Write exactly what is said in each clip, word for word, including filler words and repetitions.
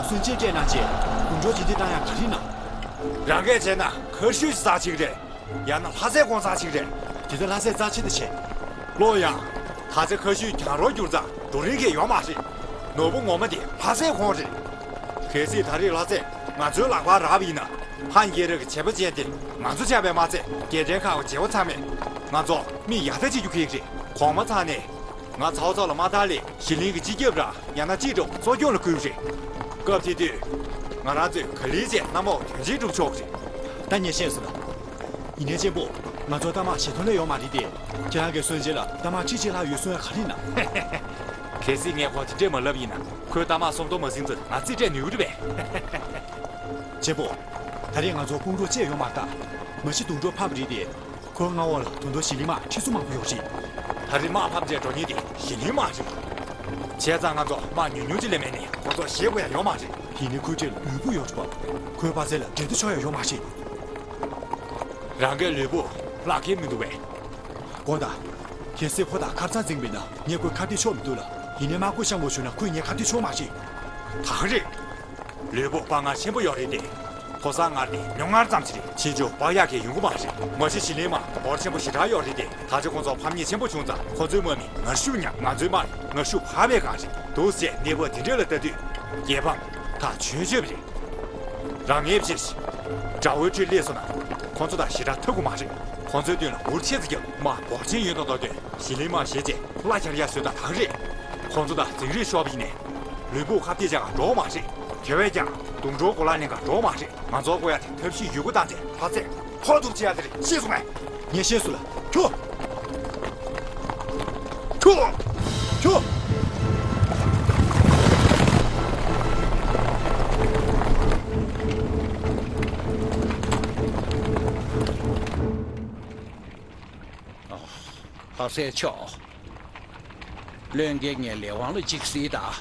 སུན་ཅེ་སྐད་ནང་བྱས། དུང་གྲོགས་ཇི་འདི་བཏང་ཡག་ག་རེ་ན། རང་གིས་བྱས་ན་མཁར་ཤུལ་གྱི་རྩ་ཆིག་རེད། ཡང་ན་ལྷ་སའི་གོང་ས་ཆིག་རེད། དེ་ལྟར་ལྷ་སའི་རྩ་ཆེ་དུ་བྱས། ལོ་ཡང་། ད་ཚེ་མཁར་ཤུལ་གྱང་རོ་བསྒྱུར་ཙང་འགྲོ་རིན་གྱི་ཡོད་མ་རེད། ནོར་བུ་ངོ་མ་དེ་ལྷ་སའི་ཁོངས་རེད། གལ་སྲིད་ད་རེས་ལྷ་སས་ང་ཚོའི་ལག་པར་རག་པ་ཡིན་ན། ཧན་རྒྱལ་རབས་ཀྱི་བྱེད་པ་ཅན་དེ་ང་ཚོ་ཆགས་པས་མ་ཚད་རྒྱལ་ཕྲན་ཁག་གི་བྱེད་པ་ཚང་མས་ང་ཚོ་མི་ཡག་ཐག་ཆོད་རྒྱུ་ཁེག་རེད། གོང་མ་ཚང་ནས་ང་ཚའོ་ཚོ་ལ་མ་ཐར་ལས་ཞི་ལིང་གི་སྤྱི་ཁྱབ་ར་ཡང་ན་སྤྱི་ཁྲོད་གཙོ་སྐྱོང་ལ་བསྐུལ་རེད། སྐབས་དེ་དུས་ང་རང་ཚོས་ག་ལེར་བྱས་གནམ་འོག་དོན་ཆེན་སྒྲུབ་ཆོག་རེད། ད་ངས་ཤེས་སོང་ལ། ཡིན་ནའི་གཅེན་པོ། ང་ཚོ་གཏའ་མ་བཞེས་ཐོན་ལས་ཡོད་མ་རེད་དེ། ཁྱེད་རང་གིས་སོན་རྗེས་ལ་གཏའ་མ་ཁྲི་གཅིག་ལྷག་ཡོད་གསུང་ཡ་ག་རེ་ན། གལ་སྲིད་ངས་ཁོ་དེ་འདྲས་མ་ལབ་ཡིན་ན་ཁོས་གཏའ་མ་སུམ་སྟོང་མ་ཟིན་ཚེ་ང་རྩིས་སྤྲད་ནུས་ཀྱི་རེད་པས། གཅེན་པོ། ད་རེས་ང་ཚོ་དཔུང་གྲོགས་བཅས་ཡོད་མ་རེད་ད། མ་གཞི་དུང་གྲོགས་ཕབ་རེད་དེ། ཁོའི་མངའ་འོག་ལ་ད་དུང་ཞི་ལིང་དམག་ཁྲི་ཚོ་མང་པོ་ཡོད་རེད། ད་རེས་དམག་ཕབ་བྱས་འགྲོ་མཁན་དེ་ཞི་ལིང་དམག་རེད། བྱས་ཙང་ང་ཚོ་དམག་ཉུང་ཉུང་ཅིག་ལས་མེད་ནས་ཁོ་ཚོ་ཞེད་དགོས་ཡ་ཡོད་མ་རེད། ཡིན་ནའི་ཁོའི་འཁྲིས་ལ་ལུས་པོ་ཡོད་རེད་པ། ཁོའི་དཔའ་རྩལ་ལ་འགྲན་བསྡུར་ཆོག་ཡ་ཡོད་མ་རེད། རང་གིས་ལུས་པོ་བརླག་མཁན་མི་འདུག་པས། དགོངས་དག། གལ་སྲིད་ཁོ་དང་ཁ་རྩང་འཛིང་པ་ཡིན་ན་ངས་ཁོའི་ཁ་གཏད་ཆོག་མི་འདུག་ལ། ཡིན་ནའི་དམག་སྐུ་ཤམ་པོ་བྱུང་ན་ཁོས་ངའི་ཁ་གཏད་ཆོག་མ་རེད། ད་ག་རེད། ལུས་པོ་དཔའ་ངར་ཆེན་པོ་ཡོད་རེད་དེ། ཕོ་གསར་ངར་དེ་ཉུང་ངར་ཙམ་ཞིག་རེད། ཕྱིན་ཆད་དཔའ་ཡག་གི་ཡོང་གི་མ་རེད། མ་གཞི་ཞི་ལིང་དམག་འབོར་ཆེན་པོ་ཞེ་དྲག་ཡོད་རེད་དེ། ད་ཆ་ཁོ་ཚོ་ཕམ་ཉེས་ཆེན་པོ་བྱུང་ཙང་ཁོ་ཚོའི་དམག་མི་ངར་ཤུགས་ཉམས། ང་ཚོའི་དམག་ངར་ཤུགས་འཕར་བའི་སྒང་རེད། འདུག་སེ་གནས་བབ་དེ་འདྲ་ལ་ལྟ་དུས། རྒྱལ་ཕམ་ཐག་ཆོད་ཆོད་རེད། རང་ངེས་ཤེས། དགྲ་བོའི་ཁྲིར་སླེབས་སོང་ན་ཁོ་ཚོ་དང་ཞེ་དྲག་འཐབ་དགོས་མ་རེད། ཁོ་ཚོའི་མདུན་ལ་འུར་ཆེ་ཙམ་རྒྱབ། དམག་འབོར་ཆེན་ཡོད་མདོག་མདོག་སྟོན། ཞི་ལིང་དམག་ཞེད་བྱས་གླ་འཁྱེར་ཡ་བཟོས་ད་ད་ག་རེད། ཁོ་ཚོ་དང་འཛིང་རེས་ཤོར་བ་ཡིན་ནའི། ལུས་པོ་ཁ་གཏད་བྱ་ག་འགྲོ་མ་རེད། དེ་བས་ཀྱང་དུང་གྲོགས་གོ་ལ་ལེན་ག་འགྲོ་མ་རེད། ང་ཚོ་དགོས་ཡ་དེ་ཐབས་ཤེས་ཡོད་རྒུ་བཏང་སྟེ་ལྷ་སས་ཕོག་ཐུག་བྱེད་ཡ་དེ་རེད། ཤེས་སོང་ངས། ངས་ཤེས་སོང་ལ། ཁྱོ། ཁྱོ། ཁྱོ། ལྷ་སའི་ཕྱོགས། བློན་རྒན་ངའི་ལས་དབང་ལ་གཅིག་གཟིགས་དང་།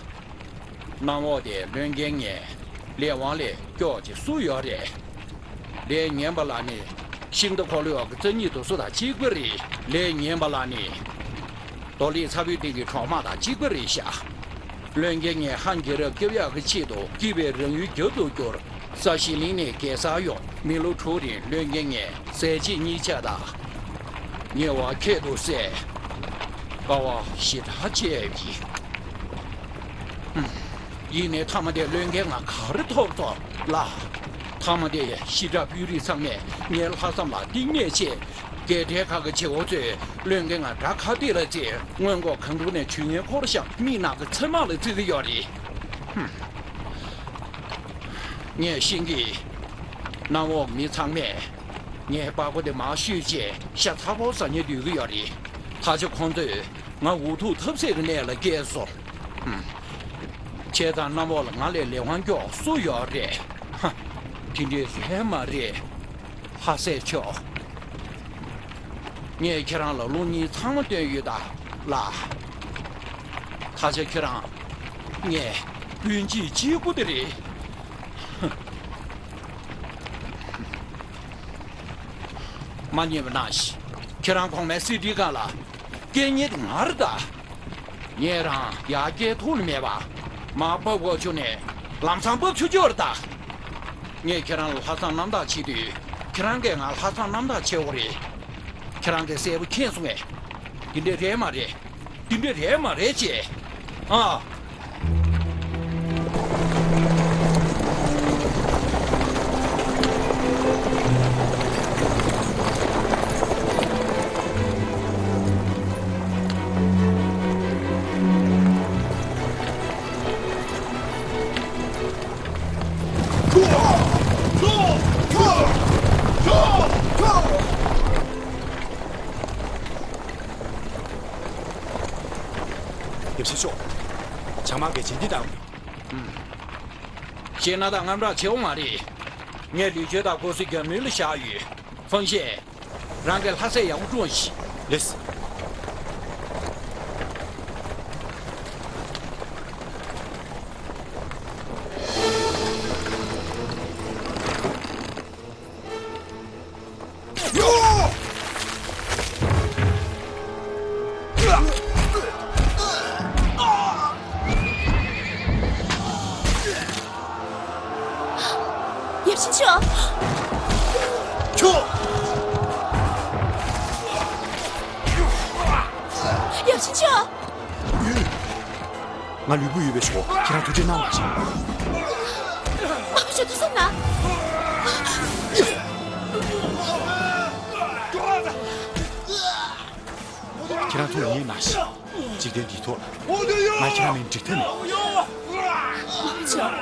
གནམ་འོག་དེ་བློན་རྒན་ངའི་ལས་དབང་ལས་སྐྱོ་ཅིག་སུ་ཡོད་རེད། ལས་ངན་པ་ལ་ནི་ཤིང་རྟ་འཁོར་ལོའི་འོག་གི་རྩ་གཉིས་དུ་སུ་དང་གཅིག་པ་རེད། ལས་ངན་པ་ལ་ནི་རྡོ་ལི་ཚ་བོའི་སྟེང་གི་གྲོག་མ་དང་གཅིག་པ་རེད་ཤག་བློན་རྒན་ངས་ཧན་རྒྱལ་རབས་སྐྱོབ་ཡག་གི་ཆེད་དུ་སྐྱིད་པའི་རང་ཡུལ་རྒྱབ་ཏུ་བསྐྱུར། ས་ཞི་ལིང་ནས་རྒྱལ་སར་ཡོང་། མི་ལོ་དྲུག་རིང་བློན་རྒན་ངས་ཟས་བཅད་གཉིས་ཆད་དང་། ཉེ་བ་ཁྱད་དུ་བསད། དཀའ་བ་ཞེ་དྲག་སྤྱད་ཡོད། ཡིན་ནའི་མཐའ་མ་དེ་བློན་རྒན་ང་ག་རེ་ཐོབ་ཐོབ་ལ། མཐའ་མ་དེ་ཞི་དྲག་དཔོན་རིགས་ཚང་མས་ངའི་ལྷག་བསམ་ལ་གཏིང་ནས་ཆེ། རྒྱལ་ཕྲན་ཁག་གི་བྱེད་པོ་ཚོས་བློན་རྒན་ང་དགྲ་ཁ་གཏད་ལ་བརྩིས། མངོན་ལྐོག་གང་དྲུག་ནས་ཇུས་ངན་འཁོར་ཞིང་མི་ནག་གི་ཚེར་མ་ལ་བརྩི་གི་ཡོད་རེད། ཧུམ། ངས་ཤེས་ཀྱི། གནམ་འོག་མི་ཚང་མས་ངའི་པགས་པ་དེ་མར་བཤུས་རྗེས་ཤ་ཚ་པོ་ཟ་སྙིང་འདོད་ཀྱི་ཡོད་རེད། ད་ཆ་ཁོང་ཚོས་ང་འུ་ཐུག་ཐབས་ཟད་ཀྱི་གནས་ལ་བསྐྱལ་སོང་། ཧུམ། བྱས་ཙང་གནམ་འོག་ལ་ང་ལས་ལས་དབང་སྐྱོ་སུ་ཡོད་རེད། ཧ། དེ་འདྲས་རེད་མ་རེད། ལྷ་སའི་ཕྱོགས། ངས་ཁྱེད་རང་ལ་བློ་སྙིང་ཚང་མ་བཏོན་ཡོད་ད་ལ། ད་ཆ་ཁྱེད་རང་ངའི་སྤུན་མཆེད་གཅིག་པུ་དེ་རེད། མ་ཉེས་པ་ནང་བཞིན་ཁྱེད་རང་གོང་མའི་གསེར་ཁྲིའི་སྒང་ལ་སྐད་ཉན་དེ་ང་རེད་ད། ངས་རང་ཡར་སྐྱེལ་ཐུབ་ནི་མེད་པ། མར་བབས་དགོས་བྱུང་ནས་ལམ་སང་བབས་ཆོག་ཆོག་རེད་ད། ངས་ཁྱེད་རང་ལ་ལྷག་བསམ་རྣམ་དག་བྱེད་དུས་ཁྱེད་རང་གིས་ང་ལྷག་བསམ་རྣམ་དག་བྱེད་དགོས་རེད། ཁྱེད་རང་གིས་གསལ་པོ་མཁྱེན་སོང་ངས། འདི་འདྲས་རེད་མ་རེད། འདི་འདྲས་རེད་མ་རེད་ཅེས། ཨ། ཡབ་སྲས་མཆོག་བྱ་དམག་གིས་རྗེས་འདེད་བཏང་། ཤེས་ན་ད་དངངས་སྐྲག་བྱེད་དགོས་མ་རེད། ངས་ལུས་ཆད་དང་གོ་སྲི་རྒྱ་མུལ་ལ་བཞག་ཡོད། ཧྥང་ཤེ། རང་གི་ལྷ་སའི་ཡག་པོ་སྲུང་ཞིག་ལེས། ཡབ་ཆེན་མཆོག་ཁྱོད། ཡབ་ཆེན་མཆོག་ང་ལུས་པོ་ཡོད་པའི་ཞོགས་ཁྱེད་རང་ཐུགས་ཁྲལ་གནང་བ་ཞིག་དམག་མི་མཆོག་ཐུགས་བསམ་གནང་། ཁྱེད་རང་ཐུགས་ཡིད་གནང་ཞིག་འཇིག་རྟེན་འདིའི་ཐོག་ལ་ང་ཁྱེད་རང་མིན་འགྲིག་ཐབས་མེད། དམག་མི་མཆོག་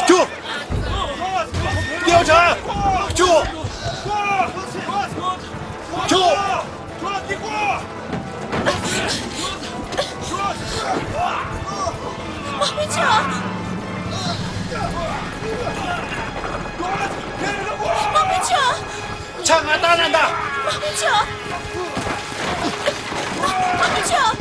ཁྱོད། ཏེའོ་ཁྲང་། ཁྱོད། ཁྱོད། དམག་མི་མཆོག་དམག་མི་མཆོག་ཕྱག་ང་བཏང་ན་འདའ། དམག་མི་མཆོག་དམག་མི་མཆོག་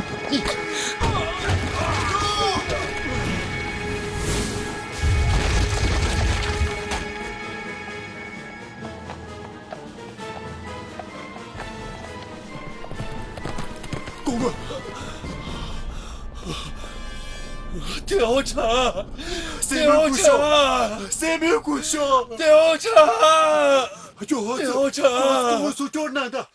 སྐུ་ངོ། ཏེའོ་ཁྲང་། སྲས་མོའི་སྐུ་ཞབས། སྲས་མོའི་སྐུ་ཞབས། ཏེའོ་ཁྲང་། ཏེའོ་ཁྲང་། སྐུ་ངོ་སུ་སྐྱོར་གནང་དང་།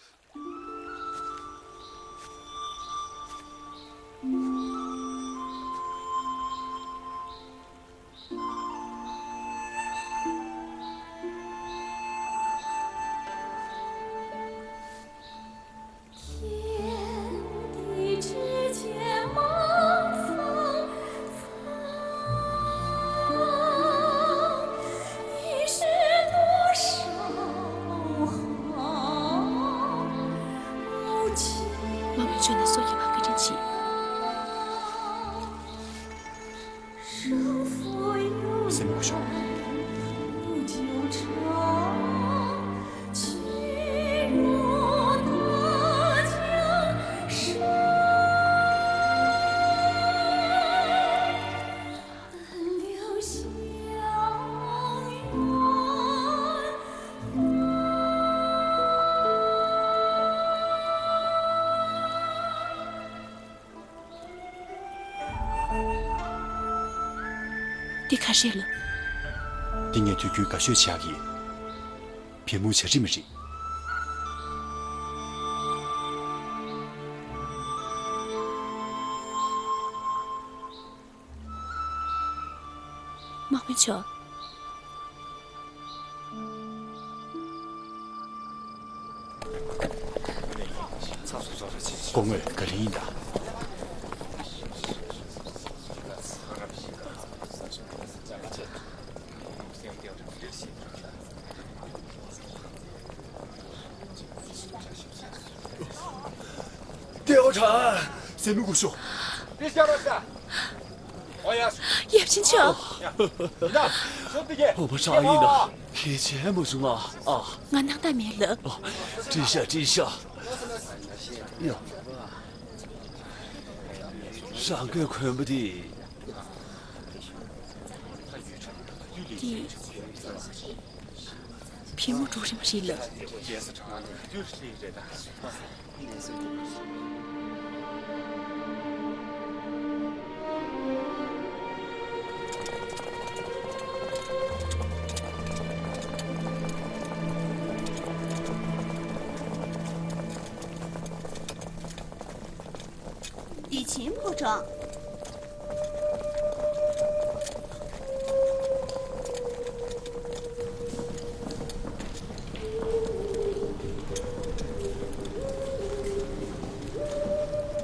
དམག་མི་མཆོག་ནས་སྲོག་སྐྱོབ་པར་བཀའ་དྲིན་ཆེ། སེམས་མ་ཞོག་འདི་ཁ་ཤས་ལ། འདི་ངས་དུས་རྒྱུན་དགའ་ཤོས་ཆགས་ཀྱི། བེམ་པོ་བྱ་རིགས་མ་རེད། དམག་མི་མཆོག་སྐུ་ངོ་ག་རེ་ཡིན་ད། ཏེའོ་ཁྲང་། སྲས་མོའི་སྐུ་ཞབས། ཡབ་ཆེན་མཆོག་འོ་མ་ཧྲ་ཡིན་ན་གལ་ཆེན་མ་བྱུང་ང་ཨ། ང་སྣང་དག་མེད་ལགས། ཨ། བཀྲིན་ཤག་བཀྲིན་ཤག་ཡ། རང་གི་གོན་པ་དེ། འདི། བེམ་པོ་འབྲུག་རིས་མ་རེད་ལགས། བདེ་ཆེན་ཕོ་བྲང་།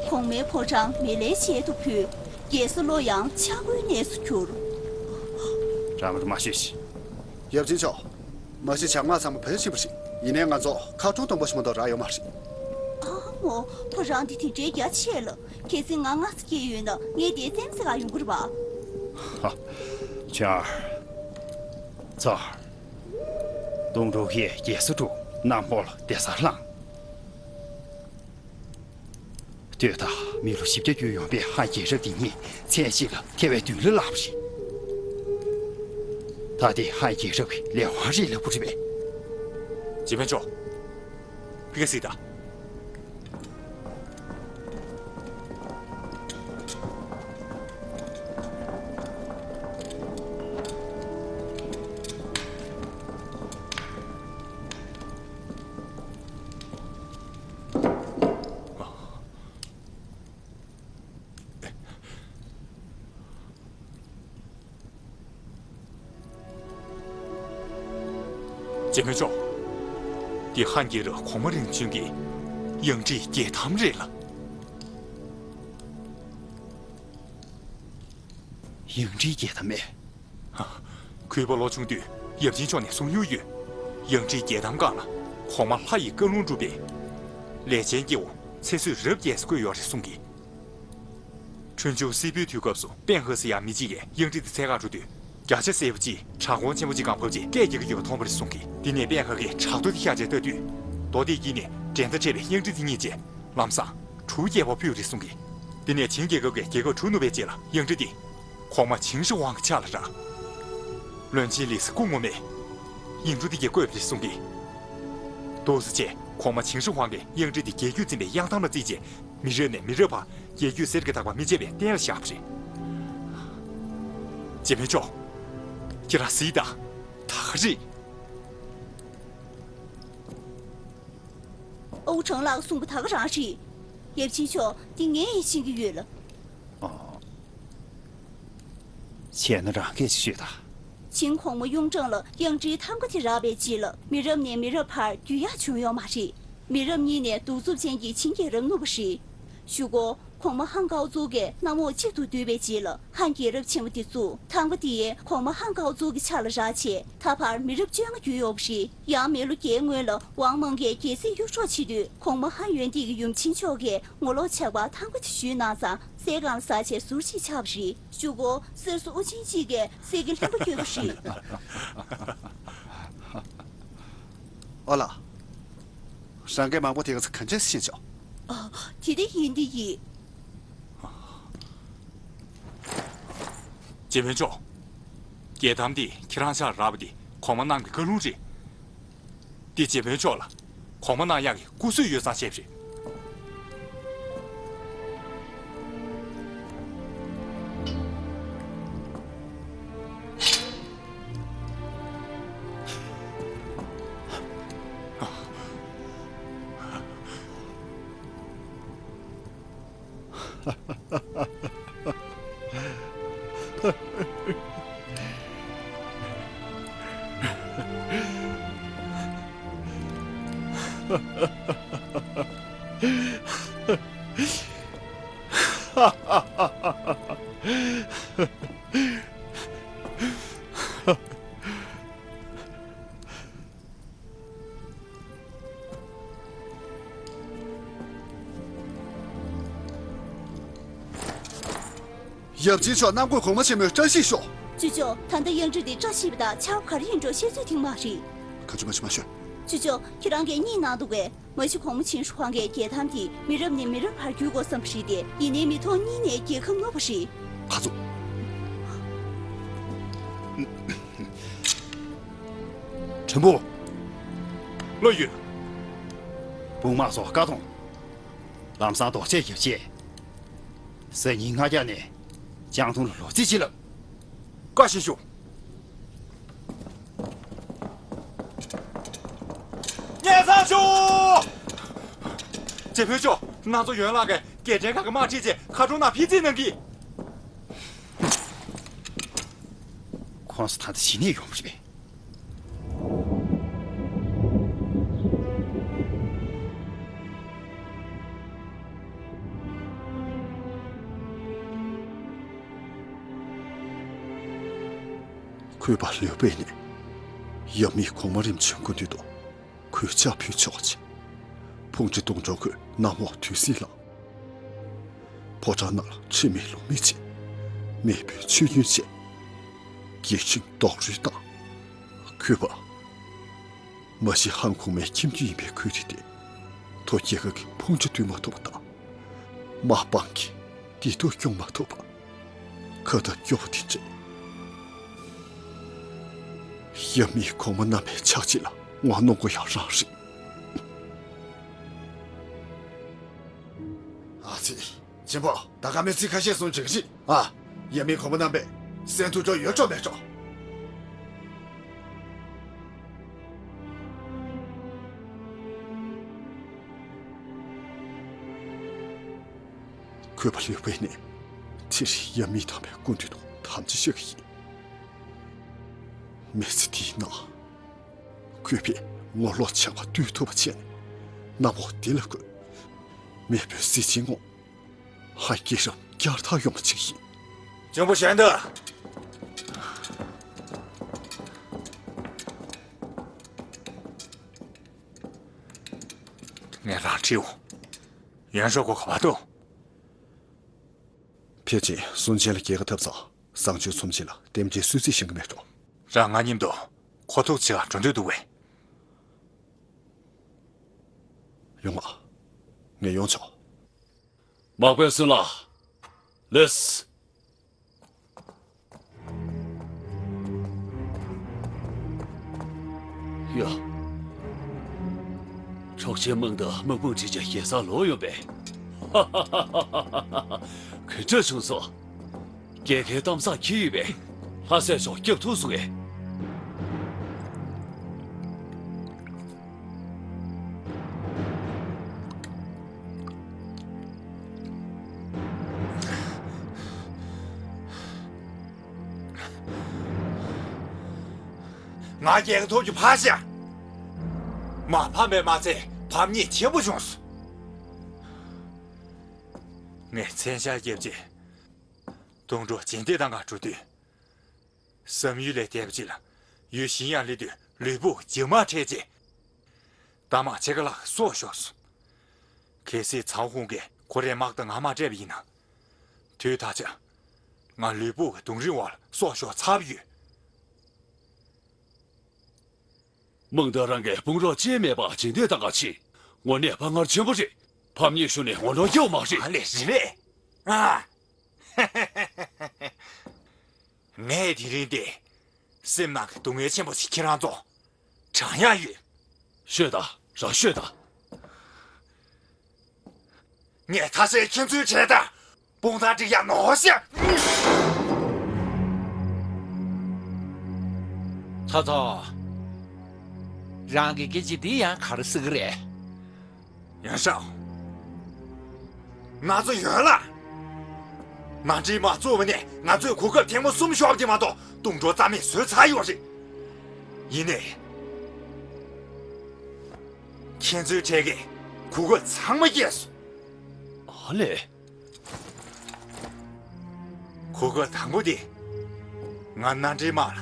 གོང་མའི་ཕོ་བྲང་མེ་ལྷའི་ཞལ་དུ་ཕུལ། རྒྱལ་ས་ལྷོ་ཡང་ཆག་སྒོའི་གནས་སུ་གྱུར། རང་དབང་དུ་མ་ཤོད་ཤིག་ཡབ་ཆེན་མཆོག་མ་གཞི་བྱ་ངག་ཚང་མ་བོད་ཕྱིན་པ་རེད། ཡིན་ནའི་ང་ཚོ་ཁ་ཐུག་སྟོང་པ་ཞིག་མ་གཏོགས་རག་ཡོད་མ་རེད། ཨ་མོ། ཕོ་བྲང་འདི་དེ་འདྲའི་རྒྱ་ཆེ་ལ། གལ་སྲིད་ང་སྔ་ས་སྐྱེས་ཡོད་ན་ངས་དེ་སེམས་ས་ག་ཡོང་གི་རེད་པ། ཧ། ཆོས་ཨར། ཚ་ཨར། སྟོང་ཕྲུག་གིས་རྒྱལ་ས་དྲུག་གནམ་འོག་ལ་བདེ་སར་ལྷུང་། ལྟོས་དང་། མི་ལོ་བཞི་བརྒྱ་བརྒྱུད་ཡོང་པའི་ཧན་རྒྱལ་རབས་འདི་ཉིད་མཚན་གཅིག་ལ་ཐེ་བའི་མདུན་ལ་ལྷག་པ་རེད། ད་ལྟའི་ཧན་རྒྱལ་རབས་ཀྱི་ལས་དབང་རེད་ལབ་དགོས་རེད་པས། ཇེ་ཕན་མཆོག་ཕ་གི་སི་ད། བདེ་སྨོན་མཆོག་འདི་ཧན་རྒྱལ་རབས་གོང་མ་རིམ་བྱོན་གྱི་གཡང་ཁྲིད་རྒྱལ་ཐམ་རེད་ལ། གཡང་ཁྲིད་རྒྱལ་ཐམ་མེད། གུས་པ་ལོ་ཆུང་དུས་ཡབ་ཆེན་མཆོག་ནས་གསུང་ཡུལ་ཡོད། གཡང་ཁྲིད་རྒྱལ་ཐམ་སྒང་ལ་གོང་མ་ལྷ་ཡི་བཀའ་ལུང་སྒྲུབ་པས། ལས་ཅན་སྐྱེ་བོ་ཚེ་བསོད་རབ་རྒྱས་སུ་བཀོད་ཡོད་རེད་གསུང་གི། ཁྲུན་ཆུ་སིལ་བུའི་དུས་སྐབས་སུ་པན་ཧ་སི་ཡ་མི་གཅིག་གིས་གཡང་ཁྲིད་དེ་འཚོལ་གར་འགྲོ་དུས། རྒྱ་ཆ་གསལ་པོ་གཅིག་བྲག་སྒོ་ཆེན་པོ་གཅིག་སྒང་བབས་རྗེས་སྐད་རྒྱག་གི་ཡོད་པ་མཐོང་བ་རེད་གསུང་གི། དེ་ནས་པན་ཧ་གིས་བྲག་རྡོ་དེ་བཤགས་རྗེས་ལྟ་དུས། རྡོ་དེའི་དཀྱིལ་ནས་འགྲན་ཟླ་བྲལ་བའི་གཡང་ཁྲིད་དེ་རྙེད་རྗེས། ལམ་སང་གྲུ་རྒྱས་པ་ཕུལ་རེད་གསུང་གི། དེ་ནས་ཆིང་རྒྱལ་ཁབ་ཀྱི་རྒྱལ་ཁབ་གྲུ་ནུབ་པའི་རྗེས་ལ་གཡང་ཁྲིད་དེ། གོང་མ་ཆིང་ཧྲི་ཧུའང་གི་ཕྱག་ལ་རག་བློན་ཆེན་ལི་སི་སྐུ་ངོ་མས་གཡང་ཁྲིད་དེ་གྱིས་བསྐོས་པ་རེད་གསུང་གི། འདུག་སེ་བྱས་གོང་མ་ཆིང་ཧྲི་ཧུའང་གིས་གཡང་ཁྲིད་དེ་རྒྱལ་རྒྱུད་འཛིན་པའི་གཡང་ཐང་ལ་བརྩིས་རྗེས། མི་རབས་ནས་མི་རབས་བར་རྒྱལ་རྒྱུད་གསེར་གྱི་ཐག་པ་མི་ཆད་པའི་གཏན་ལ་བཞག་པ་རེད། བདེ་སྨོན་མཆོག་ཁྱེད་རང་གཟིགས་དང་། ད་ག་རེད། ཨོ་ཁྲང་ལགས་གསུངས་པ་ད་ག་རང་རེད། ཡབ་ཆེན་མཆོག་འདི་ངས་ཡིན་ཤེས་ཀྱི་ཡོད་ལ། ཨ། བྱས་ན་རང་སྐད་ཅིག་ཤོད་དང་། ཆིང་གོང་མ་གཡུང་དྲུང་ལ་གཡང་ཁྲིད་ཐང་ག་དེ་རག་པའི་རྗེས་ལ་མི་རབས་ནས་མི་རབས་བར་རྒྱུད་ཡག་བྱུང་ཡོད་མ་རེད། མི་རབས་གཉིས་ནས་གདུག་རྩུབ་ཅན་གྱི་ཆིང་རྒྱལ་རབས་བསྣུབས་པ་རེད། གཞུག་གུ་གོང་མ་ཧན་ཀའོ་ཙུའུ་གིས་གནམ་འོག་གཅིག་ཏུ་བསྡུས་པའི་རྗེས་ལ་ཧན་རྒྱལ་རབས་ཆེན་པོ་དེ་བཙུགས། ཐང་ག་དེ་གོང་མ་ཧན་ཀའོ་ཙུའུ་གི་ཕྱག་ལ་རག་བྱས་ད་བར་མི་རབས་བཅོ་ལྔ་བརྒྱུད་ཡོད་པ་རེད། ཡང་མི་ལོ་བརྒྱད་སྔོན་ལ་ཝང་མང་གིས་རྒྱལ་སྲིད་གཡུག་འཕྲོག་བྱེད་དུས་གོང་མ་ཧན་ཡོན་ཏིང་གི་ཡུམ་ཆེན་མཆོག་གིས་ངོ་ལོག་ཆགས་པར་ཐང་ག་དེ་ཞུས་གནང་ཙང་སའི་སྒང་ལ་ཟགས་བྱས་ཟུར་གཅིག་ཆགས་པ་རེད། གཞུག་གུ་གསེར་སུ་དབུ་ཅན་གཅིག་གིས་གསེར་གྱི་ལྷན་པ་བསྐྱོན་པ་རེད། ཨོ་ལགས། རང་སྐད་མང་པོ་དེ་ག་ཚོད་ག་འདྲས་ཤེས་ཆོག་ཨ། དེ་འདྲ་ཡིན་འདི་ཡིན། བདེ་སྨོན་མཆོག་རྒྱལ་ཐམ་དེ་ཁྱེད་རང་ཕྱག་རག་པ་དེ་གོང་མ་རྣམས་ཀྱི་བཀའ་ལུང་རེད། འདི་བདེ་སྨོན་མཆོག་ལ་གོང་མ་གནང་ཡག་གི་སྐུ་གཟུགས་ཡོད་ཙང་བྱས་པ་རེད། ཡབ་ཆེན་མཆོག་གནམ་བསྐོས་གོང་མ་ཆེན་མོའི་བཀྲ་ཤིས་ཤོག་ཅོ་ཅོ། ད་ལྟ་གཡང་ཁྲིད་དེ་བཀྲ་ཤིས་པ་དང་ཆར་པ་ག་རེ་ཡིན་འགྲོ་ཤེས་ཚོད་ཐིག་མ་རེད། ཁ་ཆུ་མ་ཆུ་མ་ཤོད། ཅོ་ཅོ། ཁྱེད་རང་གིས་གཉིད་གནང་འདུག་གས། མ་གཞི་གོང་མ་ཆིང་ཧྲི་ཧུའང་གིས་རྒྱལ་ཐམ་དེ་མི་རབས་ནས་མི་རབས་བར་བརྒྱུད་དགོས་བསམ་པ་རེད་དེ། ཡིན་ནའི་མི་ཐོག་གཉིས་ནས་རྒྱལ་ཁམས་བསྣུབས་པ་རེད། ཁ་ཚུགས། ཁྲིན་པོ། བློ་ཡོད། དཔུང་དམག་ཚོ་བཀག་ཐོངས། ལམ་སང་རྡོག་ཆས་རྒྱབ་བྱས། སང་ཉིན་སྔ་རྒྱག་ནས་ཅང་ཏུང་ལ་ལོག་རྩིས་བྱེད་ལབ། བཀའ་བཞིན་ཞུ། སྙན་སེང་ཞུ། རྗེ་དཔོན་མཆོག་རྣམ་ཚོ་ཡོན་ལགས་ཀྱིས་རྒྱལ་ཕྲན་ཁག་གི་དམག་ཁྲིད་ཆེད་མཁའ་འགྲོ་ནང་ཕྱིར་རྩིས་གནང་གིས། ཁོང་ཚོ་ད་ལྟ་ཇི་ནས་ཡོང་བ་རེད་པས། གུས་པ་ལིའུ་པེ་ནས་ཡབ་མེས་གོང་མ་རིམ་བྱོན་སྐུ་མདུན་དུ་གུས་ཕྱག་ཕུལ་ཆོག་ཅིག་ཕུང་ཁྲི་སྟོང་འགྲོ་ཁོས་གནམ་འོག་དུས་སྲིད་ལ། ཕོ་བྲང་ནང་ཁྲིམས་མེད་ལུགས་མེད་བྱས། མེས་པོའི་ཆོས་བརྒྱུད་བྱས། རྒྱལ་ཆེན་རྡོག་རོལ་བཏང་། གུས་པ། མ་གཞི་ཧན་གོང་མའི་ཁྱིམ་རྒྱུད་ཡིན་པའི་ཁུལ་རེད་དེ། མཐོ་རྒྱལ་ཁབ་ཀྱི་ཕུང་ཁྲི་བཏུལ་མ་ཐུབ་པ་དང་། དམག་དཔུང་གིས་བདེ་སྡུག་སྐྱོང་མ་ཐུབ་པ། ཁ་ཏ་སྐྱོ་བོ་དེ་འདྲས། ཡབ་མེས་གོང་མ་རྣམ་པའི་ཕྱག་རྗེས་ལ་ངོ་གནོང་དགོས་ཡག་རང་རེད། ཨ་ཙི། ཆེན་པོ། ད་ཀ་མེད་ཚིག་ཁ་ཤས་གསུང་བྱེད་ཀྱི་རེད་ཨ། ཡབ་མེས་གོང་མ་རྣམ་པས་གསན་ཐུབ་ཆོག་ཡོད་ཆོག་མེད་ཆོག་གུས་པ་ལིའུ་པེ་ནས་དེ་རིང་ཡབ་མེས་དམ་པའི་སྐུ་མདུན་དུ་དམ་བཅའ་བཞག་གི་ཡིན། མི་ཚེ་འདིའི་ནང་། གུས་པས་ངོ་ལོག་བྱ་བ་སྡུད་ཐུབ་པ་བྱས་ནས་གནམ་འོག་འདི་ལ་བཀོད། མེས་པོའི་གཟི་བརྗིད་ངོ་། ཧའི་སྐྱེས་རབས་བསྐྱར་དར་ཡོང་བ་ཅིག་ཡིན། འཇོན་པོ་གཞན་དུ། ངས་རང་ཁྲིད་འོང་། ཡོན་ཧྲོ་ཁོ་ག་པར་འདུག་ཕལ་ཆེར་གསུང་ཆེན་ལ་རྒྱལ་ཁ་ཐོབ་ཙང་བཟང་སྤྱོད་ཚོམས་ཆེན་ལ་རྟེན་འབྲེལ་གསོལ་ཚིགས་བཞེངས་ཀྱི་མེད་འགྲོ། རང་ང་མཉམ་དུ་ཁོ་ཐུག་ཆེ་བ་འགྲོ་འདོད་འདུག་པས། ཡོང་ང་། ངས་ཡོང་ཆོག་མག་པའི་སུན་ལ། ལེས། ཡ། འཕྲོག་བྱེད་དམག་དང་དམག་དཔུང་ཁྲིད་བྱ་རྒྱལ་སར་ལོག་ཡོད་པས། ཧ་ཧ་ཧ་ཧ། ག་འདྲ་བྱུང་སོང་། རྒྱལ་ཁའི་གཏམ་བཟང་འཁྱེར་ཡོད་པས། ལྷ་སྲས་མཆོག་སྐྱབས་ཐུག་སོང་ངས། ང་རྒྱལ་ཁ་ཐོབ་རྒྱུ་ཕར་བཞག་དམག་ཕམ་པས་མ་ཚད་ཕམ་ཉེས་ཆེན་པོ་བྱུང་སོང་། ངས་མཚན་ཤག་བརྒྱབ་རྗེས། དུང་སྒྲོག་རྗེས་འདེད་གཏང་གར་འགྲོ་དུས། བསམ་ཡུལ་ལས་འདས་པ་ཅིག་ལ། ཡུལ་གཞན་ཡང་སླེབས་དུས་ལུས་པོ་ལྗིབ་མར་འཕྲད་རྗེས། རྟ་དམག་ཕྱེད་ཀ་ལྷག་སྲོག་ཤོར་སོང་། གལ་སྲིད་ཚའོ་ཧུང་གིས་ཁོ་རའི་དམག་དང་ང་དམག་སྤྲད་པ་ཡིན་ན། དུས་ད་ཆ། ང་ལུས་པོ་གི་རྡུང་རིང་བ་ལ་སྲོག་ཤོར་ཚར་བ་ཡོད། མང་ཐང་རང་གིས་དཔུང་རོགས་ཅི་མེད་པར་རྗེས་འདེད་གཏང་ག་ཕྱིན། དངོས་གནས་དཔའ་ངར་ཆེན་པོ་རེད། ཕམ་ཉེས་ཞུ་ནས་ངོ་ལོག་སྐྱོབ་མ་རེད། ཨ་ལས་རེད་པས། ཨ། ངས་དེ་རིང་འདི། སེམས་ནང་གི་སྡུག་བསྔལ་ཆེན་པོ་ཞིག་ཁྱེད་རང་ཚོ། དྲང་ཡག་ཡོད། ཤོད་དང་། རང་ཤོད་དང་། ངས་ད་ཆ་ཁྱེད་ཚོའི་གྲས་དང་། དཔུང་ཐང་སྒྲིག་ཡག་ནོར་ཤག་ཚ་ཚ། རང་གི་སྐད་ཆ་འདི་ཡང་ག་རེ་ཟེར་གི་རེད། ཡང་ཤག་ང་ཚོ་ཡོད་ལ། ནང་འདྲེན་དམག་བཙུགས་པ་ནས་ང་ཚོས་གོ་སྐབས་ཐེངས་མ་གསུམ་ཤོར་བ་དེ་མ་གཏོགས་དུང་སྒྲོག་རྩ་མེད་བཟོས་ཚར་ཡོད་རེད། ཡིན་ནའི། ཁྱེད་ཚོའི་གྲས་ཀྱིས་གོ་སྐབས་ཚང་མ་སྐྱེལ་སོང་། ཨ་ལས། གོ་སྐབས་དང་པོ་དེ། ང་ནང་འདྲེན་དམག་ལ་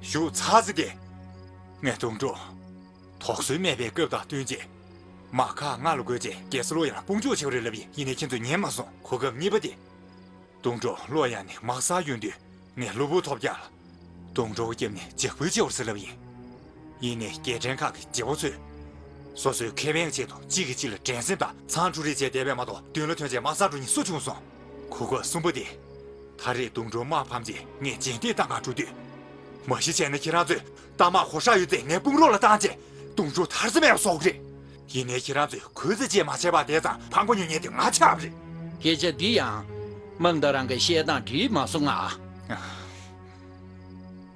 ཞུགས་ཚར་ཟིན་ཏེ། ངས་དུང་སྒྲོག་དོགས་ཟོན་མེད་པའི་སྐབས་དང་བསྟུན་རྗེས། དམག་ཁག་ལྔ་ལ་བགོས་རྗེས་རྒྱལ་ས་ལོ་ཡང་ལ་དཔུང་འཇུག་བྱེད་པ་རེད་ལབ་ཡིན། ཡིན་ནའི་ཁྱེད་ཚོས་ཉན་མ་སོང་། གོ་སྐབས་གཉིས་པ་དེ། དུང་སྒྲོག་ལོ་ཡང་ནས་དམག་སར་ཡོང་དུས་ངས་གློ་བུར་ཐོལ་རྒྱག་ལ། དུང་སྒྲོག་བརྒྱབ་ནས་འཇབ་རྒོལ་བྱེད་པར་ཟེར་ལབ་ཡིན། ཡིན་ནའི་རྒྱལ་ཕྲན་ཁག་གི་བྱེད་པོ་ཚོས། སོ་སོའི་ཁེ་ཕན་ཆེད་དུ་གཅིག་གིས་གཅིག་ལ་འགྲན་སེམས་དང་མཚང་འཁྲུག་རེས་བྱས་བསྡད་པས་མ་གཏོགས་མདུན་ལ་ཐོན་རྗེས་དམག་སར་འགྲོ་མཁན་སུ་བྱུང་སོང་། གོ་སྐབས་གསུམ་པ་དེ། ད་རེས་དུང་སྒྲོག་དམག་ཕམ་རྗེས་ངས་རྗེས་འདེད་གཏང་གར་འགྲོ་དུས། མ་གཞི་བྱས་ན་ཁྱེད་རང་ཚོས་རྟ་དམག་གོ་ཧྲག་ཡོད་ཚད་ངའི་དཔུང་རོགས་ལ་བཏང་རྗེས་དུང་སྒྲོག་ཐར་ས་མེད་པ་བཟོ་གི་རེད། ཡིན་ནའི་ཁྱེད་རང་ཚོས་གུས་བརྩི་བཅས་མ་བྱས་པར་བསྡད་ཙང་ཕངས་པ་ཉོ་མཁན་དེ་ང་ཆགས་པ་རེད། སྐད་ཆ་འདི་ཡང་མང་དང་རང་གིས་བཤད་སྟངས་འགྲིག་མ་སོང་ང་།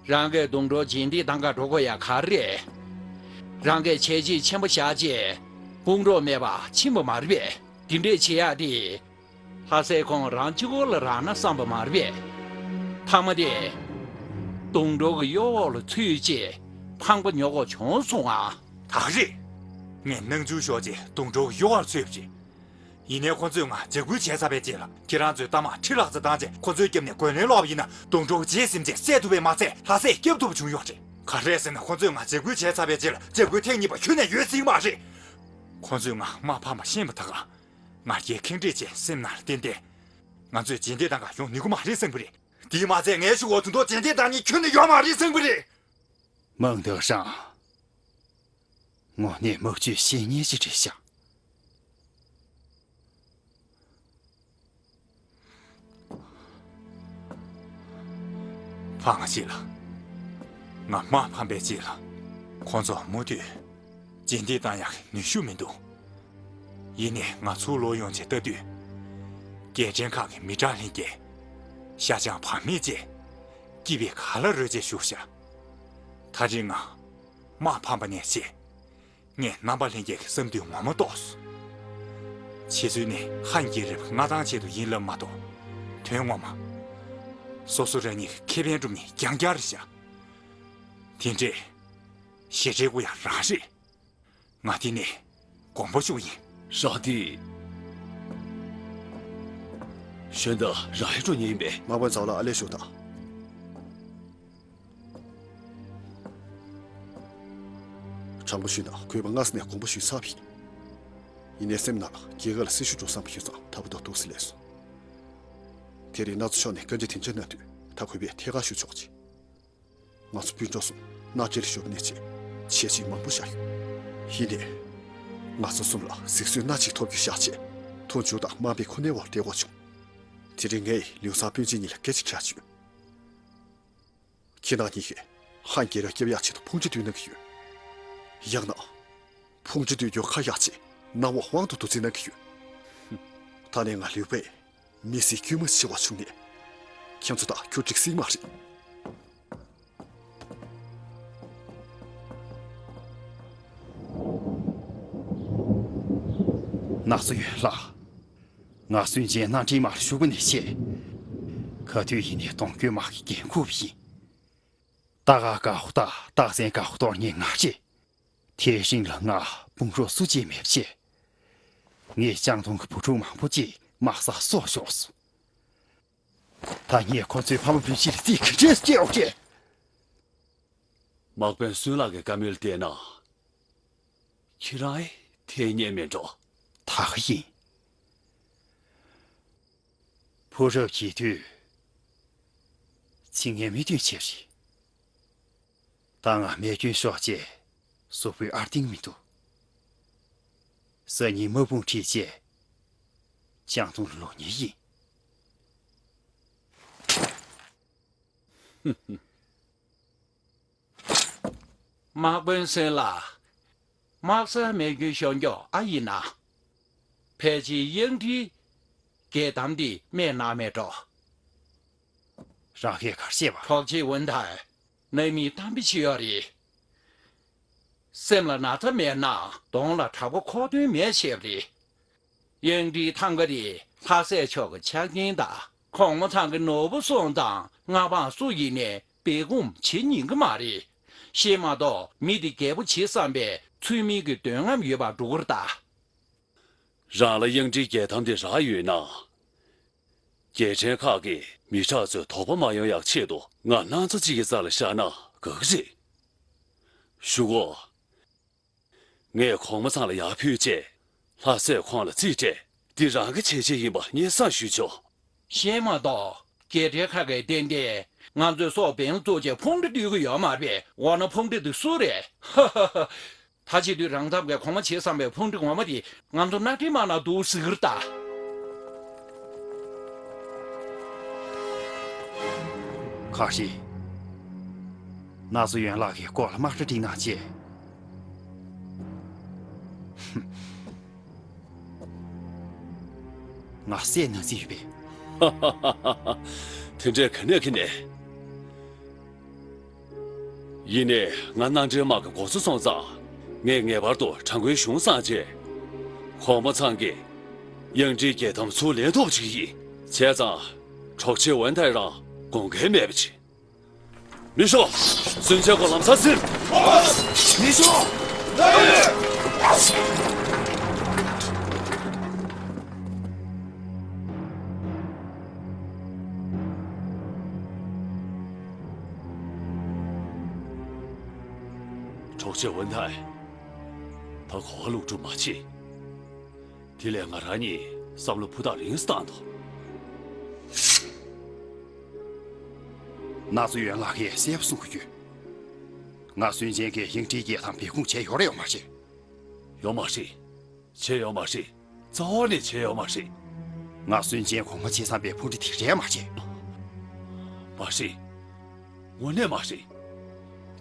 རང་གིས་དུང་སྒྲོག་རྗེས་འདེད་གཏང་གར་འགྲོ་དགོས་ཡ་ག་རེ་རེད། རང་གིས་བྱས་རྗེས་ཆེན་པོ་བཞག་རྗེས་དཔུང་རོགས་མེད་པར་ཕྱིན་པ་མ་རེད་པས། འདི་འདྲས་བྱེད་ཡག་དེ། ལྷ་སའི་ཁོང་རང་གཅིག་པོ་ལ་རག་ན་བསམ་པ་མ་རེད་པས། མཐའ་མ་དེ། དུང་སྒྲོག་གི་གཡོ་འོག་ལ་ཚུད་རྗེས་ཕངས་པ་ཉོ་དགོས་བྱུང་སོང་ང་། ད་རེད། ངས་སྣང་ཆུང་ཤོར་རྗེས་དུང་སྒྲོག་གི་གཡོ་འོག་ལ་ཚུད་པ་རེད། ཡིན་ནའི་ཁོ་ཚོས་ང་འཇབ་རྒོལ་བྱས་ཚར་བའི་རྗེས་ལ་ཁྱེད་རང་ཚོས་རྟ་དམག་ཁྲི་ལྷག་ཙམ་བཏང་རྗེས་ཁོ་ཚོའི་རྒྱབ་ནས་རྒོལ་ལན་སློག་པ་ཡིན་ན་དུང་སྒྲོག་གི་རྗེས་ཟིན་རྗེས་བསད་ཐུབ་པས་མ་ཚད་ལྷ་སས་སྐྱོབ་ཐུབ་པ་བྱུང་ཡོད་རེད། ག་རེ་རེད་ཟེར་ན་ཁོ་ཚོས་ང་འཇབ་རྒོལ་བྱས་ཚར་བའི་རྗེས་ལ་འཇབ་རྒོལ་ཐེངས་གཉིས་པ་ཁྱོན་ནས་ཡོད་སྲིད་མ་རེད། ཁོ་ཚོས་ང་དམག་ཕམ་པ་ཤེས་པ་ད་ག་ང་རྒྱལ་ཁེངས་དྲེགས་བྱས་སེམས་ནང་ལ་བརྟེན་ཏེ། ང་ཚོས་རྗེས་འདེད་གཏང་གར་ཡོང་ནུས་ཀྱི་མ་རེད་བསམ་གྱི་རེད། དེས་མ་ཚད་ངའི་གཞུག་གུ་དུང་སྒྲོག་རྗེས་འདེད་གཏང་མཁན་ཁྱོན་ནས་ཡོད་མ་རེད་བསམ་གྱི་རེད། མང་ཐང་ཧྲང་། དངོས་གནས་དམག་སྤྱོད་བཤེས་གཉེན་ཅིག་རེད་ཤག་ཕངས་ཤིག་ལ། ང་དམག་ཕམ་པའི་རྗེས་ལ། ཁོང་ཚོ་མུ་མཐུད་རྗེས་འདེད་གཏང་ཡག་གི་ནུས་ཤུགས་མི་འདུག་ཡིན་ནའི་ང་ཚུར་ལོག་ཡོང་རྗེས་ལྟ་དུས། རྒྱལ་ཕྲན་ཁག་གི་མི་གྲངས་ལྷན་རྒྱས། ཤ་ཆང་བག་མེད་བཅས། སྐྱིད་པའི་ག་ལ་རོལ་རྗེས་བཞུགས་ཤག་ད་རེས་ང་དམག་ཕམ་པ་ནས་བྱས། ངས་རྣམ་པ་ལྷན་རྒྱས་ཀྱི་བསམ་འདུན་ངོ་མ་རྟོགས་སོང་། ཕྱི་ཚུལ་ནི་ཧན་གྱི་རིགས་མངའ་ཐང་ཆེད་དུ་ཡིན་ལབ་མ་གཏོགས། དོན་ངོ་མ། སོ་སོ་རང་ཉིད་ཀྱི་ཁེ་ཕན་སྒྲུབ་མཁན་རྐྱང་རྐྱང་རེད་ཤག་དེ་འདྲས། ཞེ་ཁྲེལ་པོ་ཡང་རང་རེད། ང་འདི་ནས་དགོངས་པ་ཞུ་ཡིན། རང་འདི། གཞན་དག་རང་ཡིན་འགྲོ་ཉེན་ཡིན་པས། དམག་དཔོན་ཚང་ལ་ཨ་ལས་ཞུ་དང་། དྲང་པོ་ཞུས་ན་གུས་པ་སྔ་ས་ནས་དགོངས་པ་ཞུས་ཚར་བ་ཡིན། ཡིན་ནའི་སེམས་ནང་ལ་རྒྱལ་ཁབ་ལ་སྲི་ཞུ་འགྲོ་བསམ་པ་ཞིག་ཙང་ད་བར་དུ་འདུག་སེ་ལས་སོང་། དེ་རིང་སྣ་ཚོགས་ཕྱོགས་ནས་བཀའ་འདྲི་དེ་འདྲ་གནང་དུས་ད་གུས་པས་ཐད་ཀར་ཞུ་ཆོག་ཅིག་ང་ཚོ་སྤུན་གྲོགས་གསུམ་མནའ་བཅད་ལ་ཞུགས་པ་ནས་བྱས་བྱས་རྗེས་མང་པོ་བཞག་ཡོད། ཡིན་ནའི། ང་ཚོ་གསུམ་ལ་གཟིགས་ཚོད་སྣ་གཅིག་ཐོབ་རྒྱུ་བཞག་བྱས་མཐོང་ཆུང་དང་དམའ་འབེབས་ཁོ་ནའི་འོག་བསྡད་དགོས་བྱུང་། དེ་རིང་ངས་ལིའུ་ཚང་སྤུན་མཆེད་གཉིས་ལ་སྐད་ཆ་བཀྲལ་བྱུང་། ཁྱེད་རང་གཉིས་ཀས་ཧན་རྒྱལ་རབས་སྐྱོབ་ཡག་ཆེད་དུ་ཕུང་ཁྲི་བསྡུ་གནང་གི་ཡོད། ཡང་ན། ཕུང་ཁྲི་བསྡུ་རྒྱུར་ཁ་གཡར་བྱས་གནམ་འོག་དབང་དུ་བསྡུ་རྩིས་གནང་གི་ཡོད། ད་ནས་ང་ལིའུ་པས་མི་སེར་དཀྱུས་མ་ཆེ་བ་བྱུང་ནས། ཁྱེད་ཚོ་དང་ཁྱོད་འགྲིག་སྲིད་མ་རེད། ནགས་ཚོ་ཡོན་ལགས། ང་སུན་ཅན་མནའ་འབྲེལ་དམག་ལ་ཞུགས་པ་ནས་བྱས། ག་དུས་ཡིན་ནའི་གདོང་བསྐྱོད་དམག་གི་འགན་འཁུར་བ་ཡིན། རྟ་ག་དགའ་བོ་རྟ་རྟགས་མཚན་དགའ་བོ་གཏོར་མཁན་ང་རེད། དེའི་རིང་ལ་ང་དཔུང་རོགས་སུ་གཅིག་མེད་པ་བྱས། ངས་ལྕང་སྡོང་གི་བུ་ཕྲུག་མང་པོ་ཅིག་དམག་སར་སྲོག་ཤོར་སོང་། ད་ངས་ཁོ་ཚོའི་ཕ་མ་སྤུན་མཆེད་ལ་རྩིས་ག་འདྲས་སྤྲད་འོག་བྱས། དམག་དཔོན་སུན་ལགས་ཀྱི་བཀའ་མོལ་བལྟས་ན། ཁྱེད་རང་ཨེ་ཐེ་ཉན་མེད་འགྲོ། ད་ག་ཡིན། ཕོ་རབ་བྱེད་དུས། ཚིག་ངན་མི་འདོན་བྱས་རེད། ད་ང་རྨས་སྐྱོན་ཤོར་རྗེས་གཟུགས་པོའི་ཨར་ཏིང་མི་འདུག་སང་ཉིན་དམག་དཔུང་ཁྲིད་རྗེས་ལྕང་སྡོང་ལ་ལོག་ཉེན་ཡིན། དམག་དཔོན་སུན་ལགས། དམག་སར་རྨས་སྐྱོན་ཤོར་མཁན་ཨ་ཡིན་ན། ཕལ་ཆེར་གཡང་ཁྲིའི་རྒྱལ་དམ་དེ་རྨས་གནང་མེད་འགྲོ། རང་གིས་ག་རེ་བཤད་པ། གྲོགས་མཆེད་ཝུན་ཐའེ། ནང་མི་གཏམ་དཔེ་བྱེད་ཡོད་རེད། སེམས་ལ་ན་ཚ་མེད་ན་གདོང་ལ་དྲག་པོ་ཁོག་སྟོན་མེད་བྱས་པ་རེད། གཡང་ཁྲིའི་ཐང་ག་དེ་ལྷ་སྲས་མཆོག་གི་ཕྱག་རྐྱེན་དང་གོང་མ་ཚང་གི་ནོར་བུ་གསུམ་དང་མངའ་འབངས་སུ་ཡིན་ནའི་སྦས་སྐུང་བྱེད་ཉན་གི་མ་རེད། ཤེས་མ་གཏོགས་མི་དེ་རྒྱལ་པོ་བྱེད་བསམ་པའི་ཚུལ་མིན་གྱི་འདོད་རྔམ་ཡོད་པ་འགྲོ་གི་རེད་ད། རང་ལ་གཡང་ཁྲིའི་རྒྱལ་དམ་དེ་རག་ཡོད་ན། རྒྱལ་ཕྲན་ཁག་གི་མི་དྲག་ཚོས་དོགས་པ་མ་ཡོང་ཡག་ཆེད་དུ་ང་སྣང་ཚ་གཅིག་གི་རྩ་ལ་བཞག་ན་དགའ་གི་རེད། ཞུ་གོ། ངས་གོང་མ་ཚང་ལ་ཡར་ཕུལ་རྗེས་ལྷ་སྲས་ཁོང་ལ་རྩིས་སྤྲད། འདི་རང་གི་བྱས་རྗེས་ཡིན་པ་སྙན་སེང་ཞུས་ཆོག་ཤེས་མ་གཏོགས་རྒྱལ་ཕྲན་ཁག་གིས་ཏན་ཏན་ང་ཚོའི་སྲོག་འབེན་ལ་བཙུགས་རྗེས་ཕུང་ཁྲི་བསྡུ་གི་ཡོད་མ་རེད། འོ་ན་ཕུང་ཁྲི་དེ་སུ་རེད། ཧ་ཧ་ཧ། ད་བྱེད་དུས་རང་ཚབ་ཀྱིས་གོང་མ་བྱེད་བསམ་པའི་ཕུང་ཁྲི་ངོ་མ་དེ་ང་ཚོ་མནའ་འབྲེལ་དམག་ནང་འདུག་ཟེར་གི་རེད་ད། ག་རེ། ནགས་ཚོ་ཡོན་ལགས་ཀྱིས་སྐོར་ལ་དམག་གྲ་སྒྲིག་གནང་བྱས། ང་བསད་ན་རྩིས་ཡོད་པས། དེ་འདྲས་ག་ནས་ཁྱེར་ནས། ཡིན་ནའི་ང་མནའ་འབྲེལ་དམག་གི་འགོ་གཙོ་སོང་ཙང་ངས་ངེས་པར་དུ་དྲག་མགོན་གཞུང་བསངས་རྗེས། གོང་མ་ཚང་གིས་གཡང་ཁྲིའི་རྒྱལ་དམ་ཚུར་ལེན་ཐུབ་པ་བྱེད་ཀྱི་ཡིན། བྱས་ཙང་གྲོགས་མཆེད་ཝན་ཐའེ་རང་དགོངས་འགལ་མེད་པ་བྱེད། མི་ཤོག་སུན་ཅན་ཁོ་ལམ་སང་ཟིན། མི་ཤོག་གྲོགས་མཆེད་ཝུན་ཐའེ། ད་གོ་བ་ལོག་སྒྲུབ་མ་བྱེད། དེ་ལས་ང་རང་གཉིས་བསམ་བློ་ཕུ་ཐག་རིང་ཙམ་བཏང་དོ། ནགས་ཚོ་ཡོན་ལགས་ཀྱིས་གསལ་པོ་གསུང་གི་ཡོད། ང་སུན་ཅན་གྱིས་གཡང་ཁྲིའི་རྒྱལ་དམ་སྦས་སྐུང་བྱས་ཡོད་རེད་ཡོད་མ་རེད། ཡོད་མ་རེད། བྱས་ཡོད་མ་རེད། རྩ་བ་ནས་བྱས་ཡོད་མ་རེད། ང་སུན་ཅན་གོང་མ་བྱེད་བསམ་པའི་ཕུང་ཁྲི་དེ་རེད་མ་རེད། མ་རེད། དངོས་གནས་མ་རེད།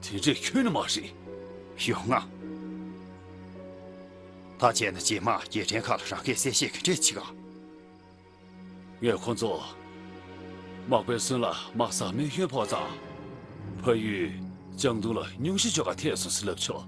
དེ་འདྲས་ཁྱོན་ནས་མ་རེད། ཡོང་ང་། ད་བྱས་ན་རྗེས་མ་རྒྱལ་ཕྲན་ཁག་ལ་རང་སྐད་གསལ་བཤད་ག་འདྲས་བྱེད་ག་ངས་ཁོ་ཚོ་དམག་དཔོན་སུན་ལ་དམག་སར་རྨས་སྐྱོན་ཕོག་ཙང་། ཕ་ཡུལ་ལྕང་སྡོང་ལ་སྙུང་གཞི་བཅོ་གར་ཐད་སོང་ཟེར་ལབ་ཆོག་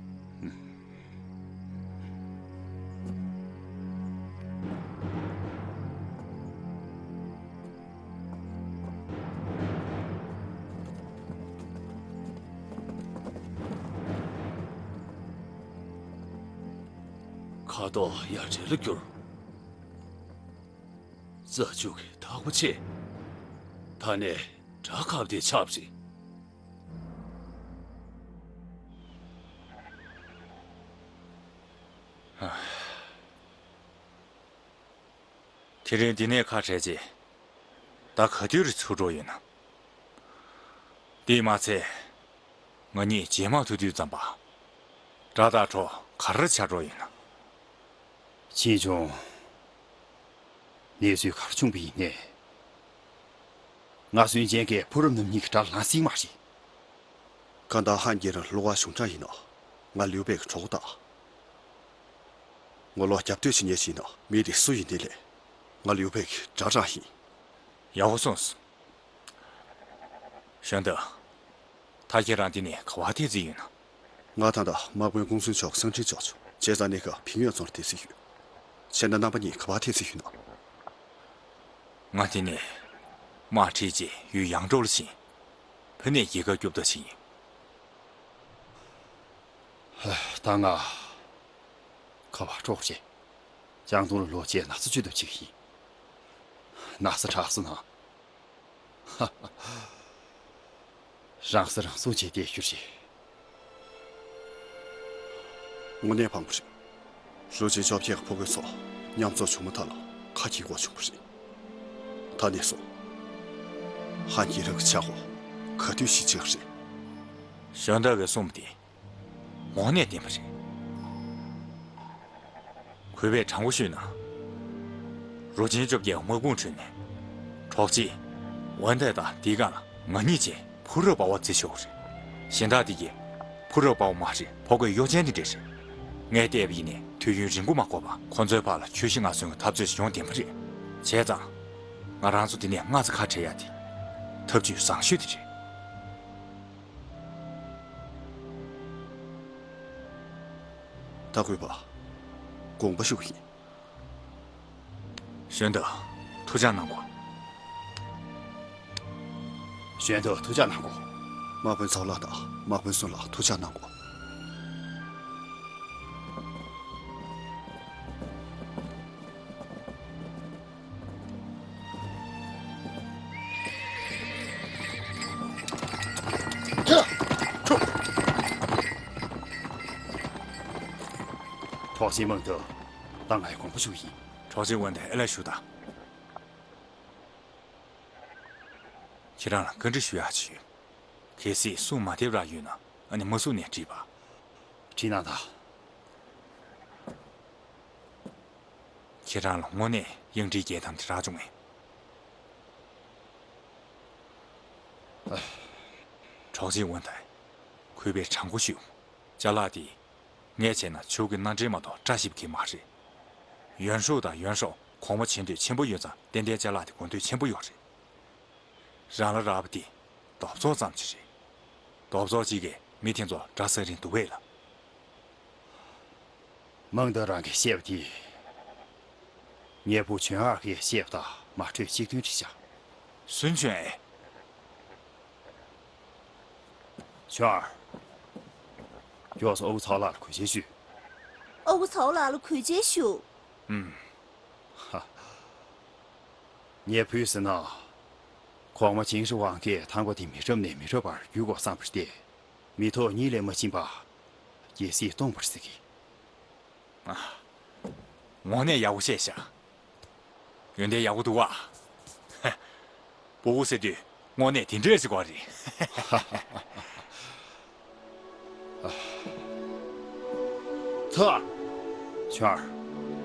ཁ་དོག་ཡ་བྲལ་ལ་གྱུར། རྩྭ་ཕྱུགས་ཀྱི་ཐག་པ་ཆད། ད་ནས་དགྲ་ཁབ་དེ་ཆགས་པ་རེད། དེ་རིང་འདི་ནས་ཁ་བྲལ་རྗེས། ད་ག་དུས་རེད་ཚུར་འགྲོ་ཡོད་ན། དེས་མ་ཚད། ང་གཉིས་རྗེས་མ་ཐུག་དུས་ཙམ་པ། དགྲ་དང་གྲོགས་ག་རེ་ཆགས་འགྲོ་ཡོད་ན། ཕྱིས་འབྱུང་། གནས་ཚུལ་ག་རེ་བྱུང་བ་ཡིན་ནའི། ང་སུན་ཅན་གྱི་ཕོ་རབ་རྣམ་གཉིས་ཀྱི་དགྲ་ལངས་སྲིད་མ་རེད། གང་ལྟར་ཧན་གྱི་རང་བློ་ཁ་གཞུང་དྲང་ཡིན་ནོ། ང་ལིའུ་པེ་གི་གྲོགས་དང་། ངོ་ལོག་རྒྱབ་གཏོད་བྱེད་མཁན་ཞིག་ཡིན་ནོ། མི་དེ་སུ་ཡིན་ནའི་ལས། ང་ལིའུ་པེ་གི་དགྲ་རང་ཡིན། ཡག་པོ་གསུངས་སོང་། གཞོན་དུ། ད་ཁྱེད་རང་འདི་ནས་ག་པར་ཐད་རྩིས་ཡོད་ན། ང་ད་ལྟ་དམག་དཔོན་ཀུང་སུན་མཆོག་གསང་འཕྲིན་འཇོག་བྱུང་། བྱས་ཙང་གནས་སྐབས་ཕིང་ཡོན་རྫོང་ལ་ཐད་རྩིས་ཡོད། བྱས་ན་རྣམ་པ་གཉིས་ག་པར་ཐད་རྩིས་ཡོད་ན། ང་འདི་ནས་དམག་ཁྲིད་རྗེས་ཡུལ་ཡང་ཀྲོའུ་ལ་ཕྱིན། ཕུ་ནས་རྒྱལ་ཁབ་སྐྱོབ་ཐབས་ཤིག་ཡིན། ད་ང་ག་པར་འགྲོ་དགོས་རེད། ཅང་ཏུང་ལ་ལོག་རྗེས་ན་ཚ་བཅོས་ཐབས་བྱེད་ཀྱི་ཡིན། ན་ཚ་དྲག་སོང་ན། ཧ་ཧ། རང་ས་རང་སྲུང་བྱེད་བསྡད་རྒྱུ་རེད། དངོས་གནས་ཕངས་པ་རེད། རུ་ཆེན་བཅོ་བརྒྱད་ཀྱི་ཕོ་རྒོད་ཚོ་མཉམ་འཛོམས་བྱུང་མ་ཐག་ལ་ཁ་གྱེས་དགོས་བྱུང་བ་རེད། ད་ནས་བཟུང་། ཧན་གྱིས་རང་གི་ཆག་སྒོ་ག་དུས་ཞི་བྱེད་ཀྱི་རེད། གཞོན་དག་གིས་གསུངས་པ་དེ་དངོས་གནས་བདེན་པ་རེད། གུས་པས་དྲང་པོ་ཞུས་ན། རུ་ཆེན་བཅོ་བརྒྱད་དམག་དཔུང་ཁྲོད་ནས། གྲོགས་གཅིག་ཝན་ཏེ་དང་དེའི་སྒང་ལ་ང་གཉིས་བྱས་ཕོ་རབ་པ་བ་བརྩི་ཆོག་རེད། གཞན་དག་དེ་གས་ཕོ་རབ་པ་བ་མ་རེད། ཕོ་རྒོད་གཡོ་ཅན་དེ་འདྲས་རེད། ངས་བལྟས་པ་ཡིན་ནའི་དུས་ཡུན་རིང་པོ་མ་འགོར་བར་ཁོ་ཚོའི་བར་ལ་ཆོས་བཞིན་ངར་གསོན་གྱི་འཐབ་རྩོད་ཞིག་ཡོང་བདེན་པ་རེད། བྱས་ཙང་། ང་རང་ཚོ་འདི་ནས་སྔ་ཙམ་ཁ་བྲལ་ཡ་དེ། ཐབས་ཇུས་བཟང་ཤོས་དེ་རེད། ད་གུས་པ། དགོངས་པ་ཞུ་གི་ཡིན། གཞོན་དུ་ཐུགས་ཅག་གནང་དགོས། གཞོན་དུ་ཐུགས་ཅག་གནང་དགོས། དམག་དཔོན་ཚའོ་ལགས་དང་དམག་དཔོན་སུན་ལགས་ཐུགས་ཅག་གནང་དགོས། གྲོགས་ཅན་མང་དུ་ད་ང་ཡི་དགོངས་པ་ཞུ་ཡིན། གྲོགས་ཅན་ཝན་ཏེ་ཨེ་ལ་ཞུ་དང་། ཁྱེད་རང་ལ་བཀའ་འདྲི་ཞུ་ཡག་ཅིག་ཡོད། གལ་སྲིད་གསུང་མ་ཐེབས་རག་ཡོད་ན་ཨ་ནི་མ་གསུང་ནས་དྲིས་པ། དྲིས་གནང་དང་། ཁྱེད་རང་ལ་དངོས་གནས་གཡང་ཁྲིའི་རྒྱལ་དམ་དེ་རག་བྱུང་ངས། གྲོགས་ཅན་ཝན་ཏེ། གུས་པས་དྲང་པོ་ཞུ། ཅ་ལག་དེ། ངས་བྱས་ན་ཆོས་ཀྱི་མནའ་འབྲེལ་མ་གཏོགས་བཀྲ་ཤིས་པ་གི་མ་རེད། ཡོན་ཧྲོ་དང་ཡོན་ཧྲོ་གོང་མ་བྱེད་འདོད་ཆེན་པོ་ཡོད་ཙང་ཏན་ཏན་ཅ་ལག་དེ་དགོས་འདོད་ཆེན་པོ་ཡོད་རེད། རང་ལ་རག་པ་དེ་རྡོབ་ཚོགས་ཙམ་ཅིག་རེད། རྡོབ་ཚོགས་གཅིག་གིས་མི་དེ་ཚོ་དགྲ་ཟ་རིན་འདུག་བས་ལ། མང་དུ་རང་གིས་བཤད་པ་དེ། ངའི་བུ་ཆོན་ཨར་གྱིས་བཤད་པ་དང་མ་འཕྲོད་གཅིག་མཐུན་བྲིས་བཞག་སུན་ཆོན་ཨེ། ཆོན་ཨར། མགྱོགས་སུ་ཨོ་ཚའོ་ལགས་ལ་གུས་ཕྱག་ཞུ། ཨོ་ཚའོ་ལགས་ལ་གུས་ཕྱག་ཞུ། ཨུམ། ཧ། ངའི་བུས་ཟེར་ན། གོང་མ་ཆིང་ཧྲི་ཝང་གིས་ཐང་པ་དེ་མི་འཁྲབ་ནས་མི་འཁྲབ་པར་བརྒྱུད་དགོས་བསམ་པ་སྟེ། མི་ཐོག་གཉིས་ལས་མ་ཕྱིན་པ། རྒྱལ་སྲིད་སྟོངས་པར་ཟེར་གི། ཨ། དངོས་གནས་ཡག་པོ་བཤད་ཤག་ཡོན་ཏན་ཡག་པོ་འདུག་བ། ཧ། སྤོ་བོ་ཟེར་དུས་དངོས་གནས་དེ་འདྲས་ཟེར་དགོས་རེད། ཐུ་ཨར། ཆོན་ཨར།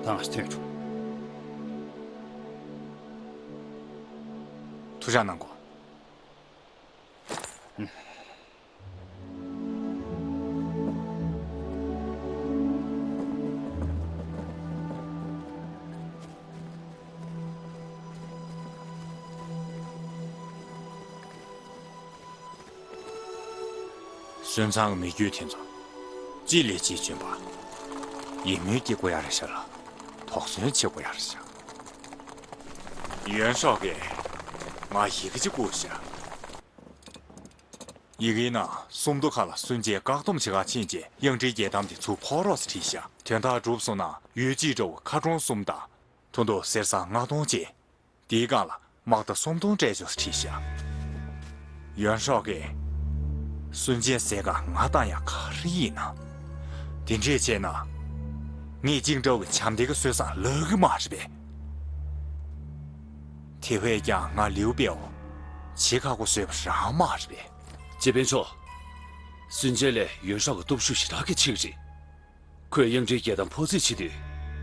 ད་ང་ཞིག་ཐོན་འགྲོ། ཐུགས་ཅག་གནང་དགོས། སུན་ཚང་གི་མི་རྒྱུད་དེ་ཚོ་གཅིག་ལས་གཅིག་འཇོན་པ། ཡིད་སྨོན་སྐྱེ་དགོས་ཡ་རེད་ཤག་ལ། དོགས་ཟོན་བྱེད་དགོས་ཡ་རེད་ཤག་ཡོན་ཧྲོ་གིས་ང་ཡི་གེ་ཅིག་བསྐུར་ཤག་ཡི་གེའི་ནང་སུམ་མདོ་ཁ་ལ་སུན་ཅན་བཀག་སྡོམ་བྱེད་ག་ཕྱིན་རྗེས་གཡང་ཁྲིའི་རྒྱལ་དམ་དེ་ཚུར་ཕོག་རོགས་ཟེར་བྲིས་ཤག་དོན་དག་གྲུབ་སོང་ན་ཡུལ་གཅིག་འདྲ་བོ་མཁར་གྲོང་གསུམ་དང་། ཐུང་ཐུང་གསེར་སྲང་ལྔ་སྟོང་བཅས། དེའི་སྒང་ལ་དམག་རྟ་སུམ་སྟོང་སྤྲད་ཆོག་ཟེར་བྲིས་བཞག་ཡོན་ཧྲོག་གིས། སུན་ཅན་ཟེར་ག་ང་བཏང་ཡག་ག་རེ་ཡིན་ན། དེ་འདྲས་བྱས་ན། ངས་ཅིང་ཀྲོའུ་གི་བྱམས་ལྡན་གྱི་སྲོལ་བཟང་ལབ་གི་མ་རེད་པས། དེ་བས་ཀྱང་ང་ལིའུ་པེའོ་བྱེད་ཁག་པོ་བཟོས་པ་རང་མ་རེད་པས། སྤྱི་དཔོན་མཆོག་སུན་ཅན་ལས་ཡོན་ཧྲོག་གི་སྟོབས་ཤུགས་ཞེ་དྲག་གི་ཆེ་གི་རེད། ཁོས་དབྱངས་ཅན་རྒྱལ་ཁམས་འཕོ་འཛིན་བྱེད་དུས།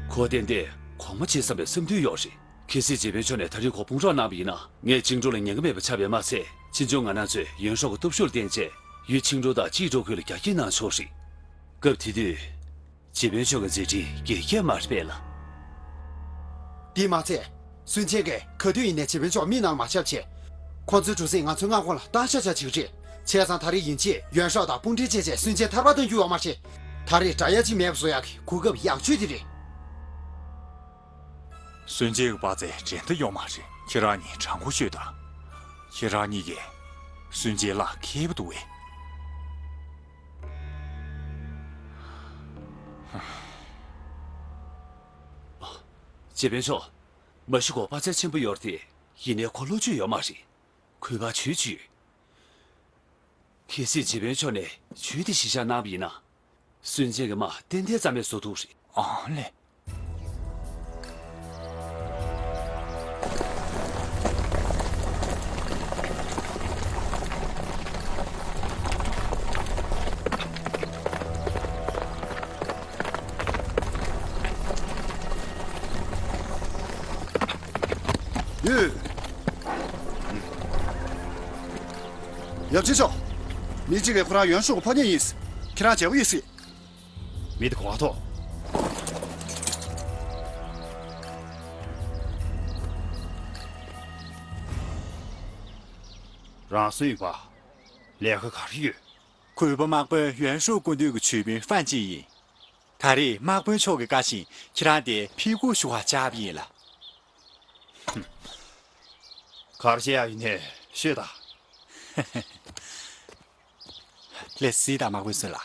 ཁོ་ཏན་ཏན་གོང་མ་བྱེད་བསམ་པའི་བསམ་འདུན་ཡོད་རེད། གལ་སྲིད་སྤྱི་དཔོན་མཆོག་ནས་ད་རེས་ཁོ་དཔུང་རོགས་གནང་བ་ཡིན་ན། ངས་ཅིང་ཀྲོའུ་ལ་ཉན་གི་མེད་པ་ཆགས་པས་མ་ཚད། ཕྱིས་འབྱུང་ང་རང་ཚོས་ཡོན་ཧྲོག་གི་སྟོབས་ཤུགས་ལ་བརྟེན་བྱས་ཡུལ་ཅིང་ཀྲོའུ་དང་ཅིའི་ཀྲོའུ་ཁུལ་ལ་རྒྱ་སྐྱེད་གནང་ཆོག་རེད། སྐབས་དེ་དུས། སྤྱི་དཔོན་མཆོག་གི་མཛད་འཕྲིན་རྒྱས་ཁྱབ་མ་རེད་པས་ལ། དེས་མ་ཚད། སུན་ཅན་གྱིས་ག་དུས་ཡིན་ནའི་སྤྱི་དཔོན་མཆོག་མིག་ནང་མ་ཆབ་བྱས། ཁོང་ཚོའི་གྲུ་གཟིངས་ང་ཚོའི་མངའ་ཁོངས་ལ་བཏང་ཤག་ཤག་བྱེད་ཀྱི་རེད། བྱས་ཙང་ད་རེས་ཡིན་གཅིག་ཡོན་ཧྲོག་དང་དཔུང་སྒྲིག་བྱས་བྱས་སུན་ཅན་ཐར་པ་གཏོང་རྒྱུ་ཡོད་མ་རེད། ད་རེས་དགྲ་ཡ་གཅིག་མེད་པ་བཟོ་ཡག་གི་གོ་སྐབས་ཡག་ཤོས་དེ་རེད། སུན་ཅན་གྱི་དཔའ་རྩལ་འགྲན་ཟླ་ཡོད་མ་རེད། ཁྱེད་རང་གཉིས་དྲང་པོ་ཤོད་དང་། ཁྱེད་རང་གཉིས་ཀྱིས་སུན་ཅན་ལ་མཁས་པོ་འདུག་གས། སྤྱི་དཔོན་མཆོག་མ་གཞི་ཁོ་དཔའ་རྩལ་ཆེན་པོ་ཡོད་རེད་དེ། ཡིན་ནའི་ཁོ་བློ་བཅོས་ཡོད་མ་རེད། གུས་པ་ཇུས་ཅིག་གལ་སྲིད་སྤྱི་དཔོན་མཆོག་ནས་ཇུས་དེ་གཞི་བཞག་གནང་བ་ཡིན་ན། སུན་ཅན་གྱི་དམག་ཏན་ཏན་རྩ་མེད་བཟོ་ཐུབ་རེད། ཨང་ལེ། ཡོད། ཡབ་ཆེན་མཆོག་མི་གཅིག་གིས་ཁོ་རང་ཡོན་ཧྲོག་གི་ཕོ་ཉ་ཡིན། ཁྱེད་རང་བྱས་པོ་ཡིན་སྲིད། མི་དེ་གོ་བ་ཐོག་རང་སུ་ཡིན་པ། ལས་ཀ་ག་རེ་ཡོད། གུས་པ་དམག་དཔོན་ཡོན་ཧྲོག་སྐུ་མདུན་གྱི་ཇུས་དཔོན་ཧྥན་ཅིན་ཡིན། ད་རེས་དམག་དཔོན་མཆོག་གི་བཀའ་བཞིན་ཁྱེད་རང་དེ་ཕི་གུ་ཞུ་བར་བཅར་བ་ཡིན་ལ། གར་བཤད་ཡ་ཡིན་ནས་ཤོད་དང་། ལེ་སི་དང་དམག་དཔོན་སུན་ལ།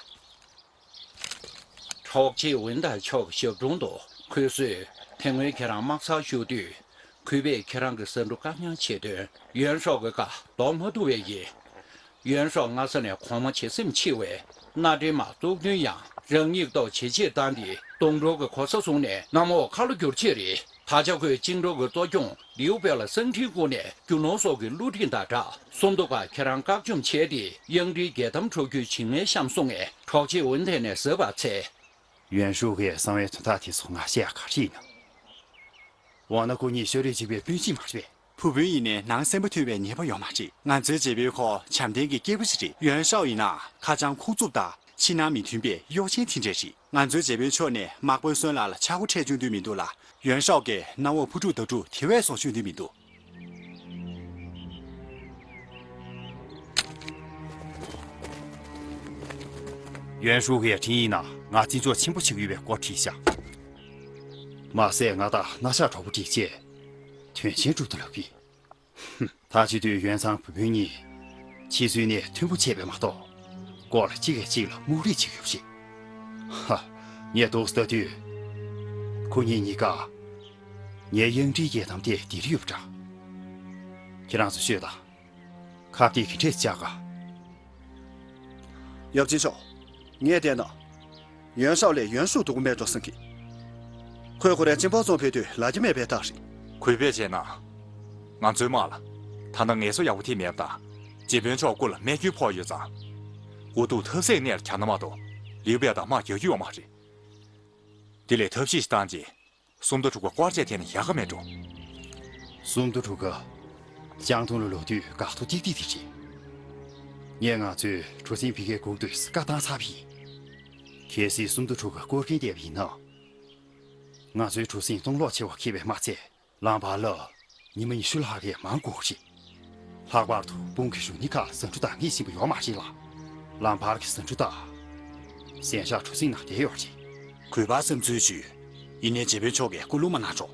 གྲོགས་མཆེད་ཝུན་ཐའི་མཆོག་གི་ཞབས་དྲུང་དུ་གུས་སོས། དེ་སྔོན་ཁྱེད་རང་དམག་སར་བཞུགས་དུས། གུས་པས་ཁྱེད་རང་གི་ཟ་འབྲུ་བཀག་ཉར་བྱེད་དོན་ཡོན་ཧྲོག་གི་བཀའ་ལྡོག་མ་ཐུབ་པས་ཡིན། ཡོན་ཧྲོག་སྔ་ས་ནས་གོང་མ་བྱེད་སེམས་ཆེ་བས། མནའ་འབྲེལ་མ་བཙུགས་དོན་ཡང་རང་ཉིད་ཐོག་བྱེད་ཆེད་བཏང་སྟེ་སྡོང་གྲོགས་ཀྱི་གོ་ས་བཟུང་ནས་གནམ་འོག་ཁ་ལོ་བསྒྱུར་ཆེད་རེད། ད་ཆ་ཁོས་ཅིང་ཀྲོའུ་གི་གཙོ་སྐྱོང་ལིའུ་པེ་ལ་གསང་འཕྲིན་བསྐུར་ནས་རྒྱུ་ནོར་སོགས་ཀྱི་བསླུ་བྲིད་དང་སྦྲགས་སུམ་མདོ་ཁ་ཁྱེད་རང་བཀག་བཅོམ་བྱས་ཏེ་དབྱངས་སྒྲིལ་རྒྱལ་ཐམ་འཕྲོག་རྒྱུའི་བྱེད་ངན་བཤམས་སོང་ངས་གྲོགས་མཆེད་ཝུན་ཐའི་ནས་གཟབ་པར་འཚལ། ཡོན་ཧྲོག་གིས་གསང་བའི་དོན་དག་དེ་ཚོ་ང་བཤད་ཡག་ག་རེ་ཡིན་ནམ། འོ་ན་ཁོ་གཉིས་ཤ་རུས་གཅིག་པའི་སྤུན་མཆེད་མ་རེད་པས། བུ་སྤུན་ཡིན་ནའི་ནང་སེམས་པ་མཐུན་པའི་ཉེས་པ་ཡོད་མ་རེད། ང་ཚོའི་རྗེ་བོའི་ཁོ་བྱམས་ལྡན་གྱི་སྐྱེས་བུ་ཞིག་རེད། ཡོན་ཧྲོག་ཡིན་ན་ཁ་བྱང་ཁུག་རྩུབ་དང་ཕྱི་ནང་མི་མཐུན་པའི་གཡོ་ཅན་དེ་འདྲ་རེད། ང་ཚོའི་རྗེ་བོའི་མཆོག་ནས་དམག་དཔོན་སུན་ལ་ལ་ཆག་སྒོ་འཕྲད་བཅུག་འདོད་མི་འདུག་ལ། ཡོན་ཧྲོག་གིས་གནམ་འོག་ཕུ་དཀྲུག་ད་དཀྲུག་དེ་བས་སོང་བཅུག་འདོད་མི་འདུག་ཡོན་ཧྲོག་གི་ཡ་ཁྲིན་ཡིན་ན་ང་བརྩི་འཇོག་ཆེན་པོ་བྱེད་ཀྱི་ཡོད་པའི་སྐོར་བྲིས་ཤག་མ་ཟད་ང་དང་སྣ་ཞགས་གྲོགས་པོ་བསྒྲིགས་རྗེས་དོན་ཆེན་སྒྲུབ་ཐུབ་ལབ་ཀྱི། ཧུམ། ད་བྱེད་དུས་ཡོན་ཚང་བུ་སྤུན་གཉིས་ཕྱི་ཚུལ་ནས་མཐུན་པོ་བྱས་པས་མ་གཏོགས། སྐོར་གཅིག་གིས་གཅིག་ལ་དམུགས་རེས་བྱེད་ཀྱི་ཡོད་པ་རེད། ཧ། ངས་འདུག་ལྟ་དུས། ཁོ་གཉིས་གཉིས་ཀ་ངའི་དབྱངས་སྒྲིལ་རྒྱལ་ཐམ་དེ་འདིར་ཡོད་པ་འདྲ། ཁྱེད་རང་ཚོ་ཤོད་དང་། ཁ་གཏད་ག་འདྲས་བཅག་ག་ཡབ་ཆེན་མཆོག་ངས་བལྟས་ན། ཡོན་ཧྲོག་ལས་ཡོན་ཧྲུའུ་སྡུག་པོ་མེད་འགྲོ་བསམ་གི། ཁོས་ཁོ་རའི་གཅེན་པོ་ཚོ་ཕེབས་དུས་ལ་རྒྱ་མེད་པའི་རྟགས་རེད། གུས་པས་བྱས་ན། ང་ཚོའི་དམག་ལ། ད་ལྟ་ངལ་གསོ་ཡག་པོ་ཐེབས་མེད་པ་དང་། རྗེ་དཔོན་མཆོག་སྐུ་ལ་རྨས་སྐྱོན་ཕོག་ཡོད་ཙང་། འུ་ཐུག་ཐབས་ཟད་གནས་ལ་གྱར་ན་མ་གཏོགས། ལིའུ་པེ་དང་དམག་རྒྱག་རྒྱུ་ཡོད་མ་རེད། དེ་ལས་ཐབས་ཤེས་ཤིག་བཏང་རྗེས། སུམ་མདོ་དྲུག་པ་སྐོར་བྱས་ཐད་ནས་ཡག་ག་མེད་འགྲོ། སུམ་མདོ་དྲུག་པ། ལྕང་ཐུང་ལ་ལོག་དུས་འགག་ཐོ་ཏིག་ཏིག་དེ་རེད། ངས་ང་ཚོའི་གྲུ་གཟིངས་ཕ་གིར་སྒུག་དུས་བཀའ་བཏང་ཚར་བ་ཡིན། གལ་སྲིད་སུམ་མདོ་དྲུག་པ་སྐོར་མཁན་བསྡད་པ་ཡིན་ན། ང་ཚོའི་གྲུ་གཟིངས་སྟོང་ལོག་བྱེད་པ་ཁེལ་བས་མ་ཚད། ལམ་བར་ལ་ཉི་མ་ཉི་ཤུ་ལྷག་གིས་མང་དགོས་ཀྱི་རེད། ལྷག་པར་དུ་དཔུང་གི་གཞུང་གཉིས་ཁག་ཟ་འབྲུ་འདང་ངེས་ཤིག་པ་ཡོད་མ་རེད་ལ། ལམ་བར་གྱི་ཟ་འབྲུ་དག་གཟན་ཤག་གྲུ་གཟིངས་ནང་བསྡད་ཡོད་རེད། གུས་པ་བསམ་ཚུལ་ཞུས། ཡིན་ནའི་རྗེ་དཔོན་མཆོག་གིས་སྐུ་རླུང་མ་གནང་ཆོག་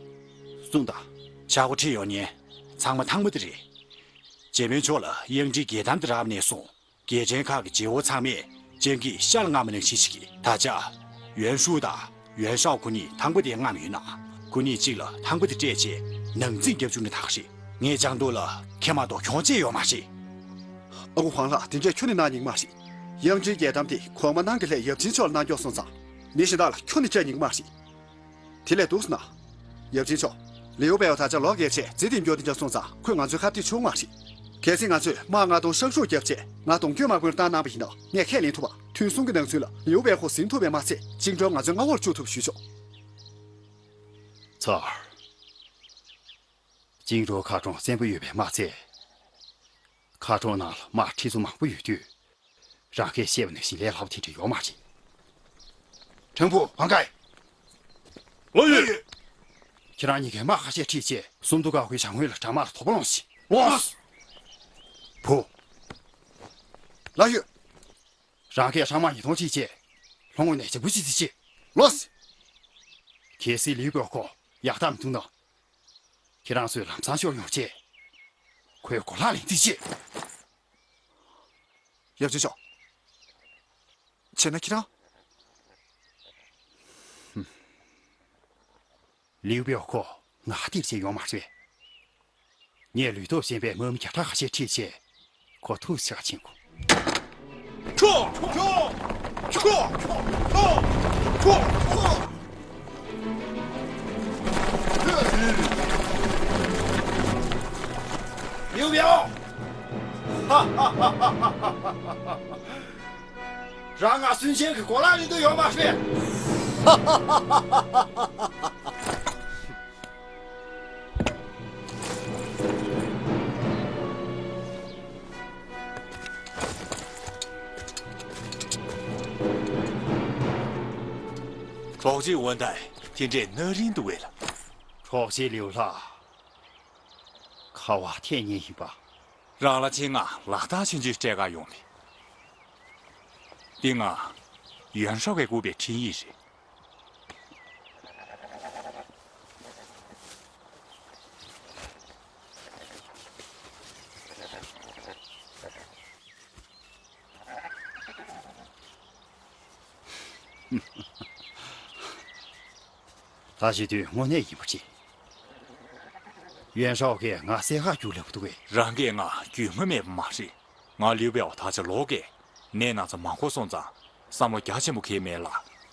གསུངས་དང་། ཆག་སྒོ་འཕྲད་ཡོང་ཉེན་ཚང་མ་ཐང་མ་དེ་རེད། རྗེ་དཔོན་མཆོག་ལ་དབྱངས་སྒྲིལ་རྒྱལ་དམ་དེ་རག་ནས་བཟུང་། རྒྱལ་ཕྲན་ཁག་གི་རྗེ་བོ་ཚང་མས་སྤྱང་ཀིས་ཤ་ལ་རྔ་མ་ནང་བཞིན་བྱེད་ཀྱི། ད་ཆ་ཡོན་ཧྲུའུ་དང་ ཡོན་ཧྲའོ་ཁོ་གཉིས་ཐང་པ་དེ་རྔམ་ཡོད་ན། ཁོ་གཉིས་གཅིག་ལ་ཐང་པ་དེ་སྤྲད་བྱས་ནང་འཛིང་རྒྱབ་བཅུག་ན་ཐག་རེད། ངས་ཅང་ཏུའུ་ལ་ཁྱེད་མ་གཏོགས་གྱོང་ཅི་ཡོད་མ་རེད། ཨ་ཁུ་ཧོང་ལགས། དེ་འདྲས་ཁྱོན་ནས་གནང་སྙིང་མ་རེད། དབྱངས་ཅན་རྒྱལ་དམ་དེ་གོང་མ་རྣམ་གྱི་ལྷས་ཡབ་ཆེན་མཆོག་ལ་གནང་སྐྱོང་སོང་ཙང་། མི་གཞན་དག་ལ་ཁྱོན་ནས་སྤྲད་སྙིང་མ་རེད། དེ་ལས་འདུག་སེ་ན། ཡབ་ཆེན་མཆོག་ལིའུ་པའོ་ད་ཆ་ལོག་གེ་ཆེ་རྫི་དེ་འགྱོ་དེ་འཇགས་སོང་ཙང་ཁོས་ང་ཚོའི་ཁ་གཏད་ཆུང་མ་རེད། གལ་སྲིད་ང་ཚོས་དམག་ལྔ་སྟོང་ཧྲག་ཧྲུག་བརྒྱབ་ཆེད་ང་གདོང་སྐྱོད་དམག་དཔོན་བཏང་གནང་བ་ཡིན་ན། ངས་ཁས་ལེན་ཐུབ་པ། ཐུན་གསུམ་གྱི་ནང་ཚུན་ལ་ལིའུ་པའོ་ཁོ་ཟིན་ཐུབ་པའི་དམག་ཚད་ཅིང་ཀྲོའུ་ང་ཚོའི་མངའ་འོག་ལ་བཅུག་ཐུབ་པ་ཞུས་ཆོག་ཚར། ཅིང་ཀྲོའུ་མཁར་གྲོང་བཙན་པོ་ཡོད་པའི་དམག་ཚད། མཁར་གྲོང་ནང་ལ་དམག་ཁྲི་ཚོ་མང་པོ་ཡོད་དུས། རང་གིས་བཤད་པ་ནང་བཞིན་ལས་སླ་པོ་དེ་འདྲ་ཡོད་མ་རེད། ཁྲང་ཕུ། ཝང་ཀའི། ལགས་ཡོད། ཁྱེད་རང་གཉིས་ཀས་དམག་ཁ་ཤས་ཁྲིད་བྱས་སུམ་མདོ་ཀ་ཧུའི་བྱང་ངོས་ལ་དྲག་དམག་ལ་དོགས་པ་སློང་ཞིག་ལགས། བུ། ལགས་ཡོད། རང་གིས་ཧྲང་དམག་ཉིས་སྟོང་ཁྲིད་བྱས་ལྷོ་ངོས་ནས་བྱང་བུ་ཅི་ཚི་ཆེ། ལགས། གལ་སྲིད་ལིའུ་པའོ་ཁོ་ཡག་ཐག་མི་འདུག་ན། ཁྱེད་རང་ཚོས་ལམ་སང་ཤོར་ཡོང་ཆེད། ཁོའི་གོ་ལག་ལེན་རྩིས་བྱེད། ཡབ་ཆེན་མཆོག་བྱས་ན་ཁྱེད་རང་། ལིའུ་པའོ་ཁོ་ང་སྟེར་བྱེད་ཡོང་མ་རེད། ངས་ལུས་སྟོབས་ཞན་པའི་དམག་མི་བརྒྱ་ཕྲག་ཁ་ཤས་ཁྲིད་བྱས། ཁོ་ཐུགས་ཆག་ཕྱིན་གོ། ཁྱོ། ཁྱོ། ཁྱོ། ཁྱོ། ཁྱོ། ཁྱོ། ལིའུ་པའོ། རང་ང་སུན་ཆེན་གྱི་གོ་ལ་ལེན་འདོད་ཡོད་མ་རེད། གྲོགས་མཆེད་ཝུན་ཐའེ། དེ་འདྲའི་ན་རིང་འདུག་པས་ལགས། གྲོགས་མཆེད་ལིའུ་ལགས། ཁ་བ་ཐེངས་གཉིས་ཡིན་པ། རང་ལ་ཆེད་མངགས་ལག་རྟགས་ཆོས་རྒྱུན་སྤྲད་གར་ཡོང་མེད། འདི་ང་ཡོན་ཧྲོ་གིས་བསྐུར་བའི་འཕྲིན་ཡིག་རེད། ད་བྱེད་དུས་དངོས་གནས་ཡིན་པ་རེད། ཡོན་ཧྲའོ་གིས་ང་བསད་ག་རྒྱུགས་ལབ་འདུག་གས། རང་གིས་ང་རྒྱུས་མངའ་མེད་པ་མ་རེད། ང་ལིའུ་པའོ་ད་ཆ་ལོག་གས། ནད་ན་ཚ་མང་པོ་སོང་ཙང་བསམ་བློ་རྒྱ་ཆེན་པོ་འཁྱེར་མེད་ལ།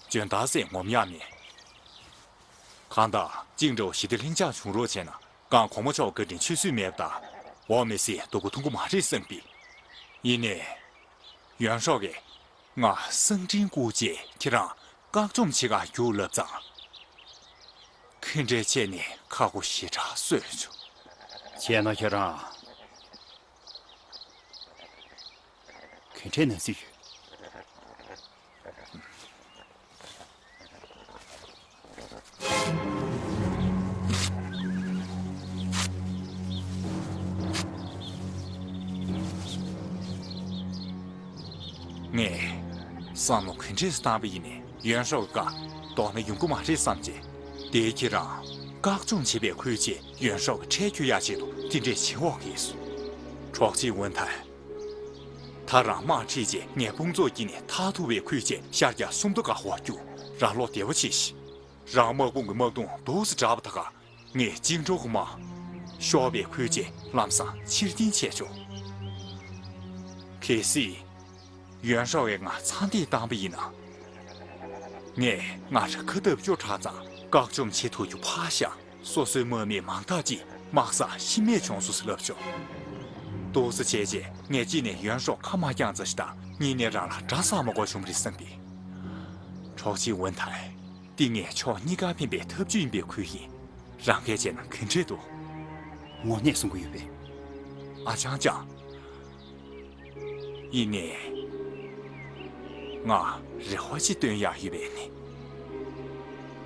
འཇོན་ཐང་ཟེར་ངོམ་ཡག་མེད། གང་ལྟར་ཅིང་ཀྲོའུ་ཞི་བདེ་ལྷིང་འཇགས་བྱུང་རོགས་བྱས་ན། གང་གོང་མ་མཆོག་བཀའ་དྲིན་ཆུད་ཟོས་མེད་པ་དང་། འོག་མི་སེར་སྡུག་པོ་མཐོང་གི་མ་རེད་བསམ་པས། ཡིན་ནའི། ཡོན་ཧྲོ་གིས་ང་གསང་འཕྲིན་བསྐུར་རྗེས་ཁྱེད་རང་བཀག་སྐྱོམ་བྱེད་ག་རྒྱུགས་ལབ་ཙང་། ཁེ་འདྲའི་ཆེད་ནས་ཁག་པོ་ཞེ་དྲག་བཟོས་བྱུང་། བྱས་ན་ཁྱེད་རང་ག་འདྲའི་ན་ཚ་ཡོད། ངས་བསམ་བློ་ག་འདྲས་བཏང་པ་ཡིན་ནའི་ཡོན་ཧྲོ་གི་བཀའ་དོགས་ན་ཡོང་གི་མ་རེད་བསམ་བྱས། དེའི་ཁྱེད་རང་བཀག་སྐྱོམ་བྱེད་པའི་ཁུལ་བྱས་ཡོན་ཧྲོ་གི་ཁྲལ་འཁྱེར་ཡག་ཆེད་དུ་དེ་འདྲས་བྱེད་འོག་གིས། གྲོགས་མཆེད་ཝུན་ཐའེ། ད་རང་དམག་ཁྲིད་རྗེས་ངའི་དཔུང་ཚོགས་དཀྱིལ་ནས་ཐར་ཐུབ་པའི་ཁུལ་བྱས་ཤར་རྒྱག་སུམ་མདོ་ཀ་ཧོར་རྒྱུགས། རང་བློ་བདེ་བོ་བྱེད་ཤིག་རང་དམག་དཔུང་གི་དམག་དོན་འདུག་སེ་དྲག་པ་ད་ག་ངས་ཅིང་ཀྲོའུ་གི་དམག་ཤོར་བའི་ཁུལ་བྱས་ལམ་སང་ཕྱིར་འཐེན་བྱས་ཆོག་གལ་སྲིད་ཡོན་ཧྲོ་གིས་ང་ཚ་འདེད་བཏང་པ་ཡིན་ན། ངས་སྔར་ཁ་བཏབ་སྐྱོ་དྲགས་ཙང་བཀག་སྐྱོམ་བྱེད་ཐུབ་རྒྱུ་ཕར་བཞག་སོ་སོའི་དམག་མི་མང་དག་ཅིག་དམག་སར་ཤི་རྨས་བྱུང་སོང་ཟེར་ལབ་བྱུང་། འདུག་སེ་བྱས་རྗེས་ངས་གཅིག་ནས་ཡོན་ཧྲོ་ཁ་མ་བཀྱག་ཙམ་ཞིག་དང་། གཉིས་ནས་རང་ལ་དགྲ་བཟང་མ་དགོས་བྱུང་བ་རེད་བསམ་པས། གྲོགས་མཆེད་ཝུན་ཐའེ། འདི་ངས་ཕྱོགས་གཉིས་ཀར་ཕན་པའི་ཐབས་ཇུས་ཡིན་པའི་ཁུལ་ཡིན། རང་གིས་བྱས་ན་ག་འདྲས་འདུག་དངོས་གནས་གསུང་གི་ཡོད་པས། ཨ་ཅང་ཅང་། ཡིན་ནའི། ང་རེ་བ་ཅིག་བཏོན་ཡག་ཡོད་པས་ནི།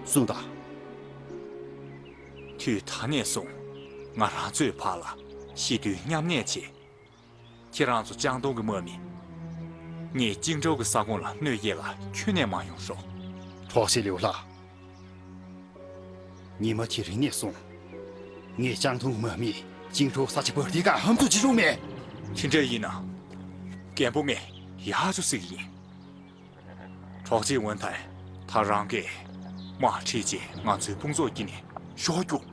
གསུངས་དང་། དུས་ད་ནས་བཟུང་ང་རང་ཚོའི་བར་ལ་ཞི་དུལ་མཉམ་གནས་བྱེད། ཁྱེད་རང་ཚོ་ལྕང་སྡོང་གི་དམག་མི། ངས་ཅིང་ཀྲོའུ་གི་ས་ཁོངས་ལ་གནོད་སྐྱེལ་ལ་ཁྱོན་ནས་མ་ཡོང་རོགས། གྲོགས་མཆེད་ལིའུ་ལགས། ཉི་མ་དེ་རིང་ནས་བཟུང་། ངས་ལྕང་སྡོང་གི་དམག་མིས་ཅིང་ཀྲོའུ་ས་ཆ་བར་དེ་ག་ཧམ་བཟུང་བྱེད་རུང་མེད། དེ་འདྲ་ཡིན་ན། རྒན་པོ་ངས་ཡག་ཅིག་ཟེར་གི་ཡིན། གྲོགས་མཆེད་ཝུན་ཐའེ། ད་རང་གིས་ དམག་ཁྲིད་རྗེས་ང་ཚོའི་དཔུང་ཚོགས་དཀྱིལ་ནས་ཤོག་རྒྱུགས་